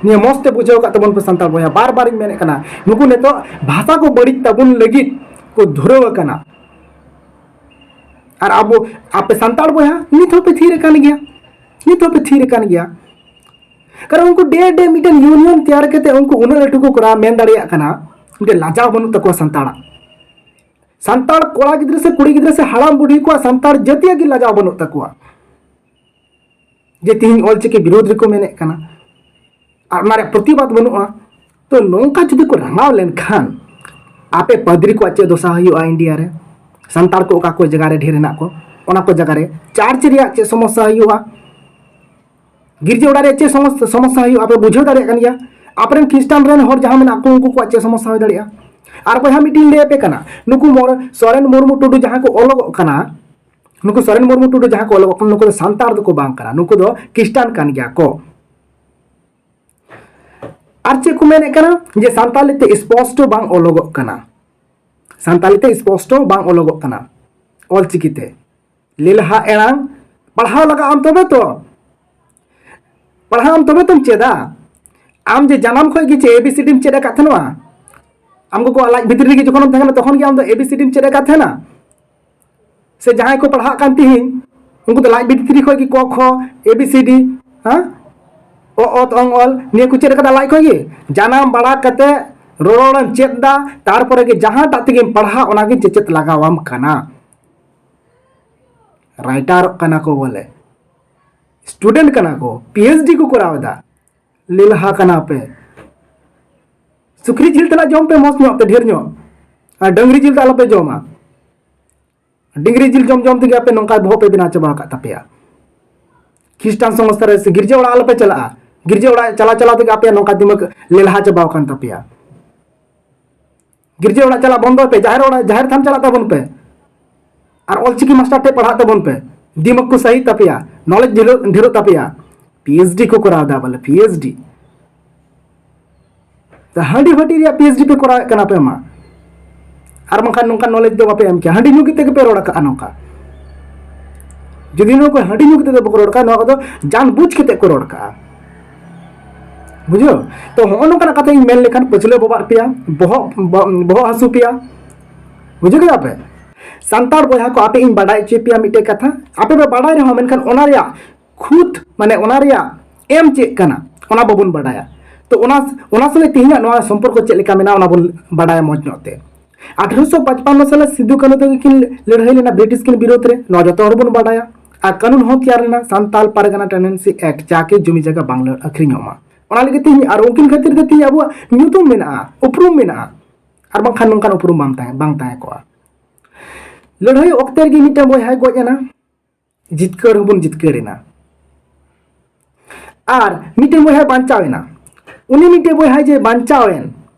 ᱱᱤᱭᱟᱹ ᱢᱚᱸᱡᱽ ᱛᱮ ᱵᱩᱡᱷᱟᱹᱣ ᱠᱟᱜ ᱛᱟᱵᱚᱱ ᱯᱮ ᱥᱟᱱᱛᱟᱲ ᱵᱚᱭᱦᱟ, ᱵᱟᱨ ᱵᱟᱨᱤᱧ ᱢᱮᱱᱮᱫ ᱠᱟᱱᱟ, ᱱᱩᱠᱩ ᱱᱤᱛᱚᱜ ᱵᱷᱟᱥᱟ ᱠᱚ ᱵᱟᱹᱲᱤᱡ ᱛᱟᱵᱚᱱ ᱞᱟᱹᱜᱤᱫ ᱠᱚ ᱫᱷᱩᱨᱟᱹᱣ ᱟᱠᱟᱱᱟ᱾ ᱟᱨ ᱟᱵᱚ, ᱟᱯᱮ ᱥᱟᱱᱛᱟᱲ ᱵᱚᱭᱦᱟ, ᱱᱤᱛ ᱦᱚᱸᱯᱮ ᱛᱷᱤᱨ ᱟᱠᱟᱱ ᱜᱮᱭᱟ, ᱱᱤᱛ ᱦᱚᱸᱯᱮ ᱛᱷᱤᱨ ᱟᱠᱟᱱ ᱜᱮᱭᱟ᱾ ᱠᱟᱨᱚᱱ ᱩᱱᱠᱩ ᱰᱮ ᱰᱮ ᱢᱤᱫᱴᱮᱱ ᱤᱭᱩᱱᱤᱭᱚᱱ ᱛᱮᱭᱟᱨ ᱠᱟᱛᱮ ᱩᱱᱠᱩ ᱩᱱᱟᱹᱜ ᱞᱟᱹᱴᱩ ᱠᱚ ᱠᱚᱨᱟᱣ ᱢᱮᱱ ᱫᱟᱲᱮᱭᱟᱜ ᱠᱟᱱᱟ, ᱢᱤᱫᱴᱮᱱ ᱞᱟᱡᱟᱣ ᱵᱟᱹᱱᱩᱜ ᱛᱟᱠᱚᱣᱟ ᱥᱟᱱᱛᱟᱲᱟᱜ᱾ ᱥᱟᱱᱛᱟᱲ ᱠᱚᱲᱟ ᱜᱤᱫᱽᱨᱟᱹ ᱥᱮ ᱠᱩᱲᱤ ᱜᱤᱫᱽᱨᱟᱹ ᱥᱮ ᱦᱟᱲᱟᱢ ᱵᱩᱰᱷᱤ ᱠᱚᱣᱟᱜ ᱥᱟᱱᱛᱟᱲ ᱡᱟᱹᱛᱤᱭᱟᱜ ᱜᱮ ᱞᱟᱡᱟᱣ ᱵᱟᱹᱱᱩᱜ ᱛᱟᱠᱚᱣᱟ᱾ ᱡᱮ ᱛᱤᱦᱤᱧ ᱚᱞᱪᱤᱠᱤ ᱵᱤᱨᱳᱫᱷ ᱨᱮᱠᱚ ᱢᱮᱱᱮᱫ ᱠᱟᱱᱟ ᱟᱨ ᱚᱱᱟ ᱨᱮᱭᱟᱜ ᱯᱨᱚᱛᱤᱵᱟᱫ ᱵᱟᱹᱱᱩᱜᱼᱟ᱾ ᱛᱚ ᱱᱚᱝᱠᱟ ᱡᱩᱫᱤ ᱠᱚ ᱨᱟᱸᱜᱟᱣ ᱞᱮᱱᱠᱷᱟᱱ ᱟᱯᱮ ᱯᱟᱫᱽᱨᱤ ᱠᱚᱣᱟᱜ ᱪᱮᱫ ᱫᱚᱥᱟ ᱦᱩᱭᱩᱜᱼᱟ ᱤᱱᱰᱤᱭᱟ ᱨᱮ? ᱥᱟᱱᱛᱟᱲ ᱠᱚ ᱚᱠᱟ ᱠᱚ ᱡᱟᱭᱜᱟ ᱨᱮ ᱰᱷᱮᱨ ᱦᱮᱱᱟᱜ ᱠᱚ, ᱚᱱᱟ ᱠᱚ ᱡᱟᱭᱜᱟ ᱨᱮ ᱪᱟᱨᱪ ᱨᱮᱭᱟᱜ ᱪᱮᱫ ᱥᱚᱢᱚᱥᱥᱟ ᱦᱩᱭᱩᱜᱼᱟ? ᱜᱤᱨᱡᱟᱹ ᱚᱲᱟᱜ ᱨᱮ ᱪᱮᱫ ᱥᱚᱢᱚᱥᱥᱟ, ᱥᱚᱢᱚᱥᱥᱟ ᱦᱩᱭᱩᱜᱼᱟ, ᱟᱯᱮ ᱵᱩᱡᱷᱟᱹᱣ ᱫᱟᱲᱮᱭᱟᱜ ᱠᱟᱱ ᱜᱮᱭᱟ᱾ ᱟᱯᱮᱨᱮᱱ ᱠᱷᱨᱤᱥᱴᱟᱱ ᱨᱮᱱ ᱦᱚᱲ ᱡᱟᱦᱟᱸ ᱢᱮᱱᱟᱜ ᱠᱚ, ᱩᱱᱠᱩ ᱠᱚᱣᱟᱜ ᱪᱮᱫ ᱥᱚᱢᱚᱥᱥᱟ ᱦᱩᱭ ᱫᱟᱲᱮᱭᱟᱜᱼᱟ? ᱟᱨ ᱵᱚᱭᱦᱟ, ᱢᱤᱫᱴᱤᱧ ᱞᱟᱹᱭ ᱟᱯᱮ ᱠᱟᱱᱟ, ᱱᱩᱠᱩ ᱢᱚᱨ-, ᱥᱚᱨᱮᱱ ᱢᱩᱨᱢᱩ ᱴᱩᱰᱩ ᱡᱟᱦᱟᱸ ᱠᱚ ᱚᱞᱚᱜᱚᱜ ᱠᱟᱱᱟ, ᱱᱩᱠᱩ ᱥᱚᱨᱮᱱ ᱢᱩᱨᱢᱩ ᱴᱩᱰᱩ ᱡᱟᱦᱟᱸ ᱠᱚ ᱚᱞᱚᱜᱚᱜ ᱠᱟᱱᱟ, ᱱᱩᱠᱩ ᱫᱚ ᱥᱟᱱᱛᱟᱲ ᱫᱚᱠᱚ ᱵᱟᱝ ᱠᱟᱱᱟ, ᱱᱩᱠᱩ ᱫᱚ ᱠᱷᱨᱤᱥᱴᱟᱱ ᱠᱟᱱ ᱜᱮᱭᱟ ᱠᱚ᱾ ᱟᱨ ᱪᱮᱫ ᱠᱚ ᱢᱮᱱᱮᱫ ᱠᱟᱱᱟ ᱡᱮ ᱥᱟᱱᱛᱟᱞᱤ ᱛᱮ ᱥᱯᱚᱥᱴᱚ ᱵᱟᱝ ᱚᱞᱚᱜᱚᱜ ᱠᱟᱱᱟ, ᱥᱟᱱᱛᱟᱞᱤ ᱛᱮ ᱥᱯᱚᱥᱴᱚ ᱵᱟᱝ ᱚᱞᱚᱜᱚᱜ ᱠᱟᱱᱟ ᱚᱞᱪᱤᱠᱤ ᱛᱮ᱾ ᱞᱮᱞᱦᱟ ᱮᱲᱟᱝ ᱯᱟᱲᱦᱟᱣ ᱞᱟᱜᱟᱜ ᱟᱢ ᱛᱚᱵᱮ ᱛᱚ, ᱯᱟᱲᱦᱟᱣ ᱟᱢ ᱛᱚᱵᱮ ᱛᱚᱢ ᱪᱮᱫᱟ᱾ ᱟᱢ ᱡᱮ ᱡᱟᱱᱟᱢ ᱠᱷᱚᱱ ᱜᱮ ᱪᱮᱫ ᱮ ᱵᱤ ᱥᱤ ᱰᱤᱢ ᱪᱮᱫ ᱟᱠᱟᱫ ᱛᱟᱦᱮᱱᱟ? ᱟᱢ ᱜᱚᱜᱚᱣᱟᱜ ᱞᱟᱡ ᱵᱷᱤᱛᱨᱤ ᱨᱮᱜᱮ ᱡᱚᱠᱷᱚᱱᱮᱢ ᱛᱟᱦᱮᱸ ᱠᱟᱱᱟ, ᱛᱚᱠᱷᱚᱱ ᱜᱮ ᱟᱢ ᱫᱚ ᱮ ᱵᱤ ᱥᱤ ᱰᱤᱢ ᱪᱮᱫ ᱟᱠᱟᱫ ᱛᱟᱦᱮᱱᱟ? ᱥᱮ ᱡᱟᱦᱟᱸᱭ ᱠᱚ ᱯᱟᱲᱦᱟᱜ ᱠᱟᱱ ᱛᱤᱦᱤᱧ, ᱩᱱᱠᱩ ᱫᱚ ᱞᱟᱡ ᱵᱷᱤᱛᱨᱤ ᱠᱷᱚᱱ ᱜᱮ ᱠᱚ ᱠᱷᱚ, ᱮ ᱵᱤ ᱥᱤ ᱰᱤ, ᱦᱮᱸ, ᱚ, ᱚᱛ, ᱚᱝ, ᱚᱞ, ᱱᱤᱭᱟᱹ ᱠᱚ ᱪᱮᱫ ᱠᱟᱫᱟ ᱞᱟᱡ ᱠᱷᱚᱱ ᱜᱮ? ᱡᱟᱱᱟᱢ ᱵᱟᱲᱟ ᱠᱟᱛᱮ ᱨᱚᱨᱚᱲᱮᱢ ᱪᱮᱫ ᱫᱟ, ᱛᱟᱨᱯᱚᱨᱮ ᱜᱮ ᱡᱟᱦᱟᱸᱴᱟᱜ ᱛᱮᱜᱮᱢ ᱯᱟᱲᱦᱟᱜ, ᱚᱱᱟ ᱜᱮ ᱪᱮᱪᱮᱫ ᱞᱟᱜᱟᱣᱟᱢ ᱠᱟᱱᱟ᱾ ᱨᱟᱭᱴᱟᱨᱚᱜ ᱠᱟᱱᱟ ᱠᱚ ᱵᱚᱞᱮ, ᱥᱴᱩᱰᱮᱱᱴ ᱠᱟᱱᱟ ᱠᱚ, ᱯᱤ ᱮᱭᱤᱪ ᱰᱤ ᱠᱚ ᱠᱚᱨᱟᱣ ᱮᱫᱟ᱾ ᱞᱮᱞᱦᱟ ᱠᱟᱱᱟ ᱯᱮ᱾ ᱥᱩᱠᱨᱤ ᱡᱤᱞ ᱛᱮᱱᱟᱜ ᱡᱚᱢ ᱯᱮ ᱢᱚᱡᱽ ᱧᱚᱜ ᱛᱮ, ᱰᱷᱮᱨ ᱧᱚᱜ, ᱟᱨ ᱰᱟᱹᱝᱨᱤ ᱡᱤᱞ ᱫᱚ ᱟᱞᱚᱯᱮ ᱡᱚᱢᱟ᱾ ᱰᱟᱹᱝᱨᱤ ᱡᱤᱞ ᱡᱚᱢ ᱡᱚᱢ ᱛᱮᱜᱮ ᱟᱯᱮ ᱱᱚᱝᱠᱟ ᱵᱚᱦᱚᱜ ᱯᱮ ᱵᱮᱱᱟᱣ ᱪᱟᱵᱟ ᱟᱠᱟᱫ ᱛᱟᱯᱮᱭᱟ᱾ ᱠᱷᱨᱤᱥᱴᱟᱱ ᱥᱚᱝᱥᱛᱷᱟ ᱨᱮ ᱥᱮ ᱜᱤᱨᱡᱟᱹ ᱚᱲᱟᱜ ᱟᱞᱚᱯᱮ ᱪᱟᱞᱟᱜᱼᱟ᱾ ᱜᱤᱨᱡᱟᱹ ᱚᱲᱟᱜ ᱪᱟᱞᱟᱣ ᱪᱟᱞᱟᱣ ᱛᱮᱜᱮ ᱟᱯᱮᱭᱟᱜ ᱱᱚᱝᱠᱟ ᱫᱤᱢᱟᱜᱽ ᱞᱮᱞᱦᱟ ᱪᱟᱵᱟᱣ ᱟᱠᱟᱱ ᱛᱟᱯᱮᱭᱟ᱾ ᱜᱤᱨᱡᱟᱹ ᱚᱲᱟᱜ ᱪᱟᱞᱟᱜ ᱵᱚᱱᱫᱚᱭ ᱯᱮ, ᱡᱟᱦᱮᱨ ᱚᱲᱟᱜ, ᱡᱟᱦᱮᱨ ᱛᱷᱟᱱ ᱪᱟᱞᱟᱜ ᱛᱟᱵᱚᱱ ᱯᱮ, ᱟᱨ ᱚᱞᱪᱤᱠᱤ ᱢᱟᱥᱴᱟᱨ ᱴᱷᱮᱱ ᱯᱟᱲᱦᱟᱜ ᱛᱟᱵᱚᱱ ᱯᱮ᱾ ᱫᱤᱢᱟᱜᱽ ᱠᱚ ᱥᱟᱹᱦᱤ ᱛᱟᱯᱮᱭᱟ, ᱱᱚᱞᱮᱡᱽ ᱰᱷᱮᱨᱚᱜ, ᱰᱷᱮᱨᱚᱜ ᱛᱟᱯᱮᱭᱟ᱾ ᱯᱤ ᱮᱭᱤᱪ ᱰᱤ ᱠᱚ ᱠᱚᱨᱟᱣ ᱮᱫᱟ ᱵᱚᱞᱮ, ᱯᱤ ᱮᱭᱤᱪ ᱰᱤ᱾ ᱛᱟ ᱦᱟᱺᱰᱤ ᱵᱷᱟᱹᱴᱤ ᱨᱮᱭᱟᱜ ᱯᱤ ᱮᱭᱤᱪ ᱰᱤ ᱯᱮ ᱠᱚᱨᱟᱣᱮᱫ ᱠᱟᱱᱟ ᱯᱮ ᱢᱟ, ᱟᱨ ᱵᱟᱝᱠᱷᱟᱱ ᱱᱚᱝᱠᱟᱱ ᱱᱚᱞᱮᱡᱽ ᱫᱚ ᱵᱟᱯᱮ ᱮᱢ ᱠᱮᱭᱟ᱾ ᱦᱟᱺᱰᱤ ᱧᱩ ᱠᱟᱛᱮ ᱜᱮᱯᱮ ᱨᱚᱲ ᱟᱠᱟᱫᱼᱟ ᱱᱚᱝᱠᱟ᱾ ᱡᱩᱫᱤ ᱱᱚᱣᱟ ᱠᱚ ᱦᱟᱺᱰᱤ ᱧᱩ ᱠᱟᱛᱮ ᱫᱚ ᱵᱟᱠᱚ ᱨᱚᱲ ᱠᱟᱜᱼᱟ, ᱱᱚᱣᱟ ᱠᱚᱫᱚ ᱡᱟᱱ ᱵᱩᱡᱽ ᱠᱟᱛᱮ ᱠᱚ ᱨᱚᱲ ᱠᱟᱜᱼᱟ᱾ ᱵᱩᱡᱷᱟᱹᱣ? ᱛᱚ, ᱦᱚᱸᱜᱼᱚ ᱱᱚᱝᱠᱟᱱᱟᱜ ᱠᱟᱛᱷᱟ ᱤᱧ ᱢᱮᱱ ᱞᱮᱠᱷᱟᱱ ᱯᱟᱹᱪᱷᱞᱟᱹ ᱵᱚᱵᱟᱜ ᱯᱮᱭᱟ, ᱵᱚᱦᱚᱜ, ᱵᱚ-, ᱵᱚᱦᱚᱜ ᱦᱟᱹᱥᱩ ᱯᱮᱭᱟ᱾ ᱵᱩᱡᱷᱟᱹᱣ ᱠᱮᱫᱟ ᱯᱮ? ᱥᱟᱱᱛᱟᱲ ᱵᱚᱭᱦᱟ ᱠᱚ, ᱟᱯᱮ ᱤᱧ ᱵᱟᱰᱟᱭ ᱦᱚᱪᱚᱭ ᱯᱮᱭᱟ ᱢᱤᱫᱴᱮᱡ ᱠᱟᱛᱷᱟ, ᱟᱯᱮ ᱯᱮ ᱵᱟᱰᱟᱭ ᱨᱮᱦᱚᱸ, ᱢᱮᱱᱠᱷᱟᱱ ᱚᱱᱟ ᱨᱮᱭᱟᱜ ᱠᱷᱩᱫ, ᱢᱟᱱᱮ ᱚᱱᱟ ᱨᱮᱭᱟᱜ ᱮᱢ ᱪᱮᱫ ᱠᱟᱱᱟ, ᱚᱱᱟ ᱵᱟᱵᱚᱱ ᱵᱟᱰᱟᱭᱟ᱾ ᱛᱚ, ᱚᱱᱟ, ᱚᱱᱟ ᱥᱚᱸᱜᱮ ᱛᱮᱦᱮᱧᱟᱜ ᱱᱚᱣᱟ ᱥᱚᱢᱯᱚᱨᱠᱚ ᱪᱮᱫ ᱞᱮᱠᱟ ᱢᱮᱱᱟᱜᱼᱟ, ᱚᱱᱟ ᱵᱚᱱ ᱵᱟᱰᱟᱭᱟ ᱢᱚᱡᱽ ᱧᱚᱜ ᱛᱮ᱾ ᱟᱴᱷᱨᱚᱥᱚ ᱯᱟᱸᱪᱯᱟᱱᱱᱚ ᱥᱟᱞᱮ ᱥᱤᱫᱩ ᱠᱟᱹᱱᱦᱩ ᱛᱟᱹᱠᱤᱱ ᱞᱟᱹᱲᱦᱟᱹᱭ ᱞᱮᱱᱟ ᱵᱨᱤᱴᱤᱥ ᱠᱤᱱ ᱵᱤᱨᱳᱫᱷ ᱨᱮ, ᱱᱚᱣᱟ ᱡᱚᱛᱚ ᱦᱚᱲ ᱵᱚᱱ ᱵᱟᱰᱟᱭᱟ᱾ ᱟᱨ ᱠᱟᱹᱱᱩᱱ ᱦᱚᱸ ᱛᱮᱭᱟᱨ ᱞᱮᱱᱟ, ᱥᱟᱱᱛᱟᱞ ᱯᱟᱨᱜᱟᱱᱟ ᱴᱮᱱᱰᱮᱱᱥᱤ ᱮᱠᱴ, ᱡᱟᱠᱮ ᱡᱚᱢᱤ ᱡᱟᱭᱜᱟ ᱵᱟᱝ ᱟᱹᱠᱷᱨᱤᱧᱚᱜ ᱢᱟ, ᱚᱱᱟ ᱞᱟᱹᱜᱤᱫ ᱛᱮ᱾ ᱟᱨ ᱩᱱᱠᱤᱱ ᱠᱷᱟᱹᱛᱤᱨ ᱛᱮ ᱛᱮᱦᱮᱧ ᱟᱵᱚᱣᱟᱜ ᱧᱩᱛᱩᱢ ᱢᱮᱱᱟᱜᱼᱟ, ᱩᱯᱨᱩᱢ ᱢᱮᱱᱟᱜᱼᱟ, ᱟᱨ ᱵᱟᱝᱠᱷᱟᱱ ᱱᱚᱝᱠᱟᱱ ᱩᱯᱨᱩᱢ ᱵᱟᱝ ᱛᱟᱦᱮᱸ, ᱵᱟᱝ ᱛᱟᱦᱮᱸ ᱠᱚᱜᱼᱟ᱾ ᱞᱟᱹᱲᱦᱟᱹᱭ ᱚᱠᱛᱮ ᱨᱮᱜᱮ ᱢᱤᱫᱴᱟᱝ ᱵᱚᱭᱦᱟᱭ ᱜᱚᱡ ᱮᱱᱟ, ᱡᱤᱛᱠᱟᱹᱨ ᱦᱚᱸᱵᱚᱱ ᱡᱤᱛᱠᱟᱹᱨ ᱮᱱᱟ᱾ ᱟᱨ ᱢᱤᱫᱴᱮᱱ ᱵᱚᱭᱦᱟᱭ ᱵᱟᱧᱪᱟᱣ ᱮᱱᱟ᱾ ᱩᱱᱤ ᱢᱤᱫᱴᱮᱱ ᱵᱚᱭᱦᱟᱭ ᱡᱮ ᱵᱟᱧᱪᱟᱣ ᱮᱱ,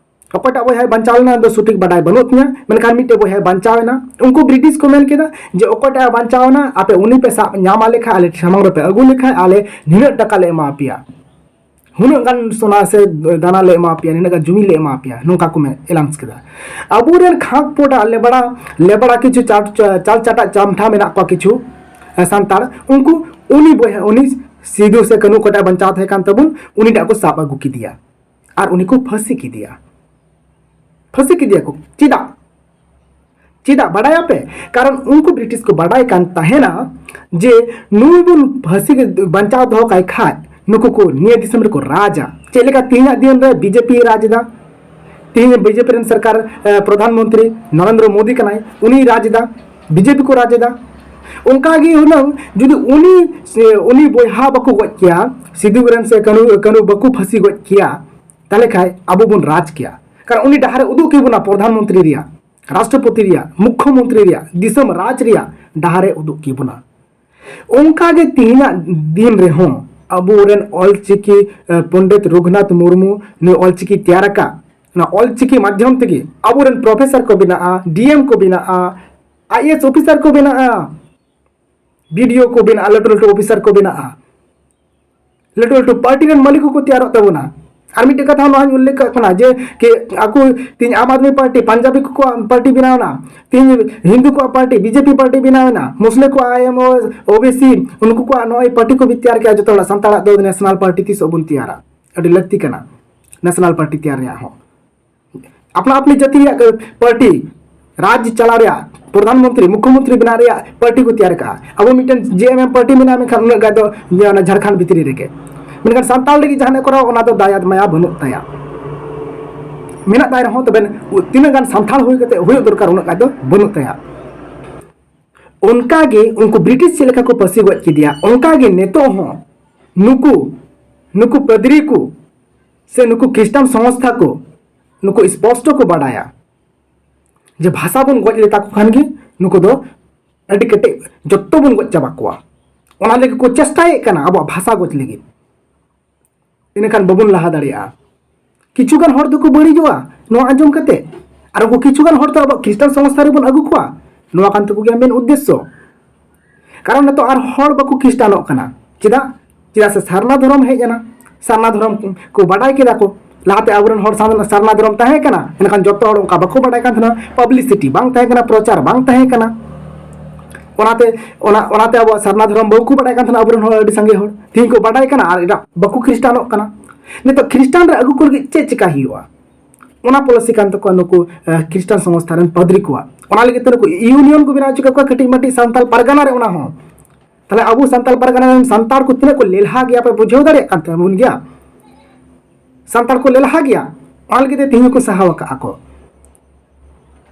ᱚᱠᱚᱭᱴᱟᱜ ᱵᱚᱭᱦᱟᱭ ᱵᱟᱧᱪᱟᱣ ᱞᱮᱱᱟ ᱫᱚ ᱥᱚᱴᱷᱤᱠ ᱵᱟᱰᱟᱭ ᱵᱟᱹᱱᱩᱜ ᱛᱤᱧᱟ, ᱢᱮᱱᱠᱷᱟᱱ ᱢᱤᱫᱴᱮᱱ ᱵᱚᱭᱦᱟᱭ ᱵᱟᱧᱪᱟᱣ ᱮᱱᱟ᱾ ᱩᱱᱠᱩ ᱵᱨᱤᱴᱤᱥ ᱠᱚ ᱢᱮᱱ ᱠᱮᱫᱟ ᱡᱮ ᱚᱠᱚᱭᱴᱟᱜ ᱮ ᱵᱟᱧᱪᱟᱣ ᱮᱱᱟ, ᱟᱯᱮ ᱩᱱᱤ ᱯᱮ ᱥᱟᱵ ᱧᱟᱢ ᱟᱞᱮ ᱠᱷᱟᱱ, ᱟᱞᱮ ᱥᱟᱢᱟᱝ ᱨᱮᱯᱮ ᱟᱹᱜᱩ ᱞᱮᱠᱷᱟᱱ, ᱟᱞᱮ ᱱᱤᱱᱟᱹᱜ ᱴᱟᱠᱟ ᱞᱮ ᱮᱢᱟ ᱯᱮᱭᱟ, ᱱᱩᱱᱟᱹᱜ ᱜᱟᱱ ᱥᱚᱱᱟ ᱥᱮ ᱫᱟᱱᱟ ᱞᱮ ᱮᱢᱟ ᱯᱮᱭᱟ, ᱱᱤᱱᱟᱹᱜ ᱜᱟᱱ ᱡᱩᱢᱤ ᱞᱮ ᱮᱢᱟ ᱯᱮᱭᱟ, ᱱᱚᱝᱠᱟ ᱠᱚ ᱢᱮ-, ᱮᱞᱟᱱᱥ ᱠᱮᱫᱟ᱾ ᱟᱵᱚᱨᱮᱱ ᱠᱷᱟᱸᱠ ᱯᱚᱴᱟ ᱞᱮᱵᱲᱟ, ᱞᱮᱵᱲᱟ ᱠᱤᱪᱷᱩ ᱪᱟᱞ, ᱪᱟᱞ ᱪᱟᱴᱟ ᱪᱟᱢᱴᱷᱟ ᱢᱮᱱᱟᱜ ᱠᱚᱣᱟ ᱠᱤᱪᱷᱩ, ᱮ, ᱥᱟᱱᱛᱟᱲ, ᱩᱱᱠᱩ ᱩᱱᱤ ᱵᱚᱭᱦᱟ, ᱩᱱᱤ ᱥᱤᱫᱩ ᱥᱮ ᱠᱟᱹᱱᱦᱩ ᱚᱠᱚᱭᱴᱟᱜ ᱵᱟᱧᱪᱟᱣ ᱛᱟᱦᱮᱸ ᱠᱟᱱ ᱛᱟᱵᱚᱱ, ᱩᱱᱤᱴᱟᱜ ᱠᱚ ᱥᱟᱵ ᱟᱹᱜᱩ ᱠᱮᱫᱮᱭᱟ ᱟᱨ ᱩᱱᱤ ᱠᱚ ᱯᱷᱟᱹᱥᱤ ᱠᱮᱫᱮᱭᱟ᱾ ᱯᱷᱟᱹᱥᱤ ᱠᱮᱫᱮᱭᱟ ᱠᱚ᱾ ᱪᱮᱫᱟᱜ? ᱪᱮᱫᱟᱜ ᱵᱟᱰᱟᱭᱟᱯᱮ? ᱠᱟᱨᱚᱱ ᱩᱱᱠᱩ ᱵᱨᱤᱴᱤᱥ ᱠᱚ ᱵᱟᱰᱟᱭ ᱠᱟᱱ ᱛᱟᱦᱮᱱᱟ ᱡᱮ ᱱᱩᱭ ᱵᱚᱱ ᱯᱷᱟᱹᱥᱤ ᱵᱟᱧᱪᱟᱣ ᱫᱚᱦᱚ ᱠᱟᱭ ᱠᱷᱟᱡ ᱱᱩᱠᱩ ᱠᱚ ᱱᱤᱭᱟᱹ ᱫᱤᱥᱚᱢ ᱨᱮᱠᱚ ᱨᱟᱡᱟ᱾ ᱪᱮᱫ ᱞᱮᱠᱟ ᱛᱮᱦᱮᱧᱟᱜ ᱫᱤᱱ ᱨᱮ ᱵᱤᱡᱮᱯᱤ ᱨᱟᱡᱽ ᱮᱫᱟ, ᱛᱮᱦᱮᱧ ᱵᱤᱡᱮᱯᱤ ᱨᱮᱱ ᱥᱚᱨᱠᱟᱨ, ᱮ, ᱯᱨᱚᱫᱷᱟᱱ ᱢᱚᱱᱛᱨᱤ ᱱᱚᱨᱮᱱᱫᱨᱚ ᱢᱳᱫᱤ ᱠᱟᱱᱟᱭ, ᱩᱱᱤᱭ ᱨᱟᱡᱽ ᱮᱫᱟ, ᱵᱤᱡᱮᱯᱤ ᱠᱚ ᱨᱟᱡᱽ ᱮᱫᱟ᱾ ᱚᱱᱠᱟ ᱜᱮ ᱦᱩᱱᱟᱹᱝ ᱡᱩᱫᱤ ᱩᱱᱤ, ᱩᱱᱤ ᱵᱚᱭᱦᱟ ᱵᱟᱠᱚ ᱜᱚᱡ ᱠᱮᱭᱟ, ᱥᱤᱫᱩ ᱨᱮᱱ ᱥᱮ ᱠᱟᱹᱱᱩ, ᱠᱟᱹᱱᱩ ᱵᱟᱠᱚ ᱯᱷᱟᱹᱥᱤ ᱜᱚᱡ ᱠᱮᱭᱟ, ᱛᱟᱦᱞᱮ ᱠᱷᱟᱡ ᱟᱵᱚ ᱵᱚᱱ ᱨᱟᱡᱽ ᱠᱮᱭᱟ᱾ ᱠᱟᱨᱚᱱ ᱩᱱᱤ ᱰᱟᱦᱟᱨᱮ ᱩᱫᱩᱜ ᱠᱮᱵᱚᱱᱟ, ᱯᱨᱚᱫᱷᱟᱱ ᱢᱚᱱᱛᱨᱤ ᱨᱮᱭᱟᱜ, ᱨᱟᱥᱴᱨᱚᱯᱚᱛᱤ ᱨᱮᱭᱟᱜ, ᱢᱩᱠᱠᱷᱚ ᱢᱚᱱᱛᱨᱤ ᱨᱮᱭᱟᱜ, ᱫᱤᱥᱚᱢ ᱨᱟᱡᱽ ᱨᱮᱭᱟᱜ ᱰᱟᱦᱟᱨᱮ ᱩᱫᱩᱜ ᱠᱮᱵᱚᱱᱟ᱾ ᱚᱱᱠᱟ ᱜᱮ ᱛᱮᱦᱮᱧᱟᱜ ᱫᱤᱱ ᱨᱮᱦᱚᱸ ᱟᱵᱚᱨᱮᱱ ᱚᱞᱪᱤᱠᱤ, ᱮ, ᱯᱚᱱᱰᱤᱛ ᱨᱚᱜᱷᱩᱱᱟᱛᱷ ᱢᱩᱨᱢᱩ ᱱᱩᱭ ᱚᱞᱪᱤᱠᱤ ᱛᱮᱭᱟᱨ ᱟᱠᱟᱫ, ᱚᱱᱟ ᱚᱞᱪᱤᱠᱤ ᱢᱟᱫᱽᱫᱷᱚᱢ ᱛᱮᱜᱮ ᱟᱵᱚᱨᱮᱱ ᱯᱨᱚᱯᱷᱮᱥᱚᱨ ᱠᱚ ᱵᱮᱱᱟᱜᱼᱟ, ᱰᱤ ᱮᱢ ᱠᱚ ᱵᱮᱱᱟᱜᱼᱟ, ᱟᱭ ᱮ ᱮᱥ ᱚᱯᱷᱤᱥᱟᱨ ᱠᱚ ᱵᱮᱱᱟᱜᱼᱟ, ᱵᱤ ᱰᱤ ᱳ ᱠᱚ ᱵᱮᱱᱟᱜᱼᱟ, ᱞᱟᱹᱴᱩ ᱞᱟᱹᱴᱩ ᱚᱯᱷᱤᱥᱟᱨ ᱠᱚ ᱵᱮᱱᱟᱜᱼᱟ, ᱞᱟᱹᱴᱩ ᱞᱟᱹᱴᱩ ᱯᱟᱨᱴᱤ ᱨᱮᱱ ᱢᱟᱹᱞᱤᱠ ᱠᱚᱠᱚ ᱛᱮᱭᱟᱨᱚᱜ ᱛᱟᱵᱚᱱᱟ᱾ ᱟᱨ ᱢᱤᱫᱴᱮᱡ ᱠᱟᱛᱷᱟ ᱱᱚᱣᱟᱧ ᱩᱞᱞᱮᱠᱷ ᱠᱟᱜ ᱠᱟᱱᱟ ᱡᱮ ᱠᱮ ᱟᱠᱚ ᱛᱮᱦᱮᱧ ᱟᱢ ᱟᱫᱢᱤ ᱯᱟᱨᱴᱤ, ᱯᱟᱧᱡᱟᱵᱤ ᱠᱚᱣᱟᱜ ᱯᱟᱨᱴᱤ ᱵᱮᱱᱟᱣ ᱮᱱᱟ, ᱛᱮᱦᱮᱧ ᱦᱤᱱᱫᱩ ᱠᱚᱣᱟᱜ ᱯᱟᱨᱴᱤ, ᱵᱤᱡᱮᱯᱤ ᱯᱟᱨᱴᱤ ᱵᱮᱱᱟᱣ ᱮᱱᱟ, ᱢᱩᱥᱞᱟᱹ ᱠᱚᱣᱟᱜ ᱟᱭ ᱮᱢ ᱳ, ᱳ ᱵᱤ ᱥᱤ, ᱩᱱᱠᱩ ᱠᱚᱣᱟᱜ ᱱᱚᱜᱼᱚᱭ ᱯᱟᱨᱴᱤ ᱠᱚ ᱛᱮᱭᱟᱨ ᱠᱮᱜᱼᱟ᱾ ᱡᱚᱛᱚ ᱦᱚᱲᱟᱜ ᱥᱟᱱᱛᱟᱲᱟᱜ ᱫᱚ ᱱᱮᱥᱱᱟᱞ ᱯᱟᱨᱴᱤ ᱛᱤᱥᱚᱜ ᱵᱚᱱ ᱛᱮᱭᱟᱨᱟ? ᱟᱹᱰᱤ ᱞᱟᱹᱠᱛᱤ ᱠᱟᱱᱟ ᱱᱮᱥᱱᱟᱞ ᱯᱟᱨᱴᱤ ᱛᱮᱭᱟᱨ ᱨᱮᱭᱟᱜ ᱦᱚᱸ᱾ ᱟᱯᱱᱟ ᱟᱯᱱᱤ ᱡᱟᱹᱛᱤ ᱨᱮᱭᱟᱜ ᱯᱟᱨᱴᱤ, ᱨᱟᱡᱽ ᱪᱟᱞᱟᱣ ᱨᱮᱭᱟᱜ, ᱯᱨᱚᱫᱷᱟᱱ ᱢᱚᱱᱛᱨᱤ, ᱢᱩᱠᱠᱷᱚ ᱢᱚᱱᱛᱨᱤ ᱵᱮᱱᱟᱣ ᱨᱮᱭᱟᱜ ᱯᱟᱨᱴᱤ ᱠᱚ ᱛᱮᱭᱟᱨ ᱠᱟᱜᱼᱟ᱾ ᱟᱵᱚ ᱢᱤᱫᱴᱮᱱ ᱡᱮ ᱮᱢ ᱮᱢ ᱯᱟᱨᱴᱤ ᱢᱮᱱᱟᱜᱼᱟ, ᱢᱮᱱᱠᱷᱟᱱ ᱩᱱᱟᱹᱜ ᱜᱟᱱ ᱫᱚ ᱡᱮ ᱚᱱᱟ ᱡᱷᱟᱲᱠᱷᱚᱸᱰ ᱵᱷᱤᱛᱨᱤ ᱨᱮᱜᱮ᱾ ᱢᱮᱱᱠᱷᱟᱱ ᱥᱟᱱᱛᱟᱲ ᱞᱟᱹᱜᱤᱫ ᱡᱟᱦᱟᱱᱟᱜ ᱠᱚᱨᱟᱣ, ᱚᱱᱟ ᱫᱚ ᱫᱟᱭᱟ ᱢᱟᱭᱟ ᱵᱟᱹᱱᱩᱜ ᱛᱟᱭᱟ᱾ ᱢᱮᱱᱟᱜ ᱛᱟᱭ ᱨᱮᱦᱚᱸ, ᱛᱚᱵᱮ ᱛᱤᱱᱟᱹᱜ ᱜᱟᱱ ᱥᱟᱱᱛᱟᱲ ᱦᱩᱭ ᱠᱟᱛᱮ ᱦᱩᱭᱩᱜ ᱫᱚᱨᱠᱟᱨ, ᱩᱱᱟᱹᱜ ᱜᱟᱱ ᱫᱚ ᱵᱟᱹᱱᱩᱜ ᱛᱟᱭᱟ᱾ ᱚᱱᱠᱟ ᱜᱮ ᱩᱱᱠᱩ ᱵᱨᱤᱴᱤᱥ ᱪᱮᱫ ᱞᱮᱠᱟ ᱠᱚ ᱯᱟᱹᱥᱤ ᱜᱚᱡ ᱠᱮᱫᱮᱭᱟ, ᱚᱱᱠᱟ ᱜᱮ ᱱᱤᱛᱚᱜ ᱦᱚᱸ ᱱᱩᱠᱩ, ᱱᱩᱠᱩ ᱯᱟᱫᱽᱨᱤ ᱠᱚ ᱥᱮ ᱱᱩᱠᱩ ᱠᱷᱨᱤᱥᱴᱟᱱ ᱥᱚᱝᱥᱛᱷᱟ ᱠᱚ, ᱱᱩᱠᱩ ᱥᱯᱚᱥᱴᱚ ᱠᱚ ᱵᱟᱰᱟᱭᱟ ᱡᱮ ᱵᱷᱟᱥᱟ ᱵᱚᱱ ᱜᱚᱡ ᱞᱮᱛᱟ ᱠᱚ ᱠᱷᱟᱱ ᱜᱮ ᱱᱩᱠᱩ ᱫᱚ ᱟᱹᱰᱤ ᱠᱮᱴᱮᱡ, ᱡᱚᱛᱚ ᱵᱚᱱ ᱜᱚᱡ ᱪᱟᱵᱟ ᱠᱚᱣᱟ᱾ ᱚᱱᱟ ᱞᱟᱹᱜᱤᱫ ᱠᱚ ᱪᱮᱥᱴᱟᱭᱮᱫ ᱠᱟᱱᱟ ᱟᱵᱚᱣᱟᱜ ᱵᱷᱟᱥᱟ ᱜᱚᱡ ᱞᱟᱹᱜᱤᱫ᱾ ᱤᱱᱟᱹᱠᱷᱟᱱ ᱵᱟᱵᱚᱱ ᱞᱟᱦᱟ ᱫᱟᱲᱮᱭᱟᱜᱼᱟ᱾ ᱠᱤᱪᱷᱩ ᱜᱟᱱ ᱦᱚᱲ ᱫᱚᱠᱚ ᱵᱟᱹᱲᱤᱡᱚᱜᱼᱟ ᱱᱚᱣᱟ ᱟᱸᱡᱚᱢ ᱠᱟᱛᱮ, ᱟᱨ ᱩᱱᱠᱩ ᱠᱤᱪᱷᱩ ᱜᱟᱱ ᱦᱚᱲ ᱫᱚ ᱟᱵᱚᱣᱟᱜ ᱠᱷᱨᱤᱥᱴᱟᱱ ᱥᱚᱝᱥᱛᱷᱟ ᱨᱮᱵᱚᱱ ᱟᱹᱜᱩ ᱠᱚᱣᱟ, ᱱᱚᱣᱟ ᱠᱟᱱ ᱛᱟᱠᱚ ᱜᱮᱭᱟ ᱢᱮᱱ ᱩᱫᱽᱫᱮᱥᱥᱚ᱾ ᱠᱟᱨᱚᱱ ᱱᱤᱛᱚᱜ ᱟᱨ ᱦᱚᱲ ᱵᱟᱠᱚ ᱠᱷᱨᱤᱥᱴᱟᱱᱚᱜ ᱠᱟᱱᱟ᱾ ᱪᱮᱫᱟᱜ? ᱪᱮᱫᱟᱜ ᱥᱮ ᱥᱟᱨᱱᱟ ᱫᱷᱚᱨᱚᱢ ᱦᱮᱡ ᱮᱱᱟ, ᱥᱟᱨᱱᱟ ᱫᱷᱚᱨᱚᱢ ᱠᱚ ᱵᱟᱰᱟᱭ ᱠᱮᱫᱟ ᱠᱚ᱾ ᱞᱟᱦᱟᱛᱮ ᱟᱵᱚᱨᱮᱱ ᱦᱚᱲ ᱥᱟᱶ ᱥᱟᱨᱱᱟ ᱫᱷᱚᱨᱚᱢ ᱛᱟᱦᱮᱸ ᱠᱟᱱᱟ, ᱮᱱᱠᱷᱟᱱ ᱡᱚᱛᱚ ᱦᱚᱲ ᱚᱱᱠᱟ ᱵᱟᱠᱚ ᱵᱟᱰᱟᱭ ᱠᱟᱱ ᱛᱟᱦᱮᱱᱟ, ᱯᱟᱵᱽᱞᱤᱥᱤᱴᱤ ᱵᱟᱝ ᱛᱟᱦᱮᱸ ᱠᱟᱱᱟ, ᱯᱨᱚᱪᱟᱨ ᱵᱟᱝ ᱛᱟᱦᱮᱸ ᱠᱟᱱᱟ᱾ ᱚᱱᱟᱛᱮ, ᱚᱱᱟ, ᱚᱱᱟᱛᱮ ᱟᱵᱚᱣᱟᱜ ᱥᱟᱨᱱᱟ ᱫᱷᱚᱨᱚᱢ ᱵᱟᱠᱚ ᱵᱟᱰᱟᱭ ᱠᱟᱱ ᱛᱟᱦᱮᱱᱟ ᱟᱵᱚᱨᱮᱱ ᱦᱚᱲ, ᱟᱹᱰᱤ ᱥᱟᱸᱜᱮ ᱦᱚᱲ᱾ ᱛᱮᱦᱮᱧ ᱠᱚ ᱵᱟᱰᱟᱭ ᱠᱟᱱᱟ ᱟᱨ ᱮᱴᱟᱜ ᱵᱟᱠᱚ ᱠᱷᱨᱤᱥᱴᱟᱱᱚᱜ ᱠᱟᱱᱟ᱾ ᱱᱤᱛᱚᱜ ᱠᱷᱨᱤᱥᱴᱟᱱ ᱨᱮ ᱟᱹᱜᱩ ᱠᱚ ᱞᱟᱹᱜᱤᱫ ᱪᱮᱫ ᱪᱮᱠᱟ ᱦᱩᱭᱩᱜᱼᱟ? ᱚᱱᱟ ᱯᱚᱞᱤᱥᱤ ᱠᱟᱱ ᱛᱟᱠᱚᱣᱟ ᱱᱩᱠᱩ ᱠᱷᱨᱤᱥᱴᱟᱱ ᱥᱚᱝᱥᱛᱷᱟ ᱨᱮᱱ ᱯᱟᱫᱽᱨᱤ ᱠᱚᱣᱟᱜ᱾ ᱚᱱᱟ ᱞᱟᱹᱜᱤᱫ ᱛᱮ ᱱᱩᱠᱩ ᱤᱭᱩᱱᱤᱭᱚᱱ ᱠᱚ ᱵᱮᱱᱟᱣ ᱦᱚᱪᱚ ᱠᱮᱫ ᱠᱚᱣᱟ ᱠᱟᱹᱴᱤᱡ ᱢᱟᱹᱴᱤᱡ ᱥᱟᱱᱛᱟᱲ ᱯᱟᱨᱜᱟᱱᱟ ᱨᱮ᱾ ᱚᱱᱟ ᱦᱚᱸ ᱛᱟᱦᱞᱮ ᱟᱵᱚ ᱥᱟᱱᱛᱟᱲ ᱯᱟᱨᱜᱟᱱᱟ ᱨᱮᱱ ᱥᱟᱱᱛᱟᱲ ᱠᱚ ᱛᱤᱱᱟᱹᱜ ᱠᱚ ᱞᱮᱞᱦᱟ ᱜᱮᱭᱟ ᱯᱮ ᱵᱩᱡᱷᱟᱹᱣ ᱫᱟᱲᱮᱭᱟᱜ ᱠᱟᱱ ᱛᱟᱵᱚᱱ ᱜᱮᱭᱟ᱾ ᱥᱟᱱᱛᱟᱲ ᱠᱚ ᱞᱮᱞᱦᱟ ᱜᱮᱭᱟ, ᱚᱱᱟ ᱞᱟᱹᱜᱤᱫ ᱛᱮ ᱛᱮᱦᱮᱧ ᱦᱚᱸᱠᱚ ᱥᱟᱦᱟᱣ ᱟᱠᱟᱫᱼᱟ ᱠᱚ᱾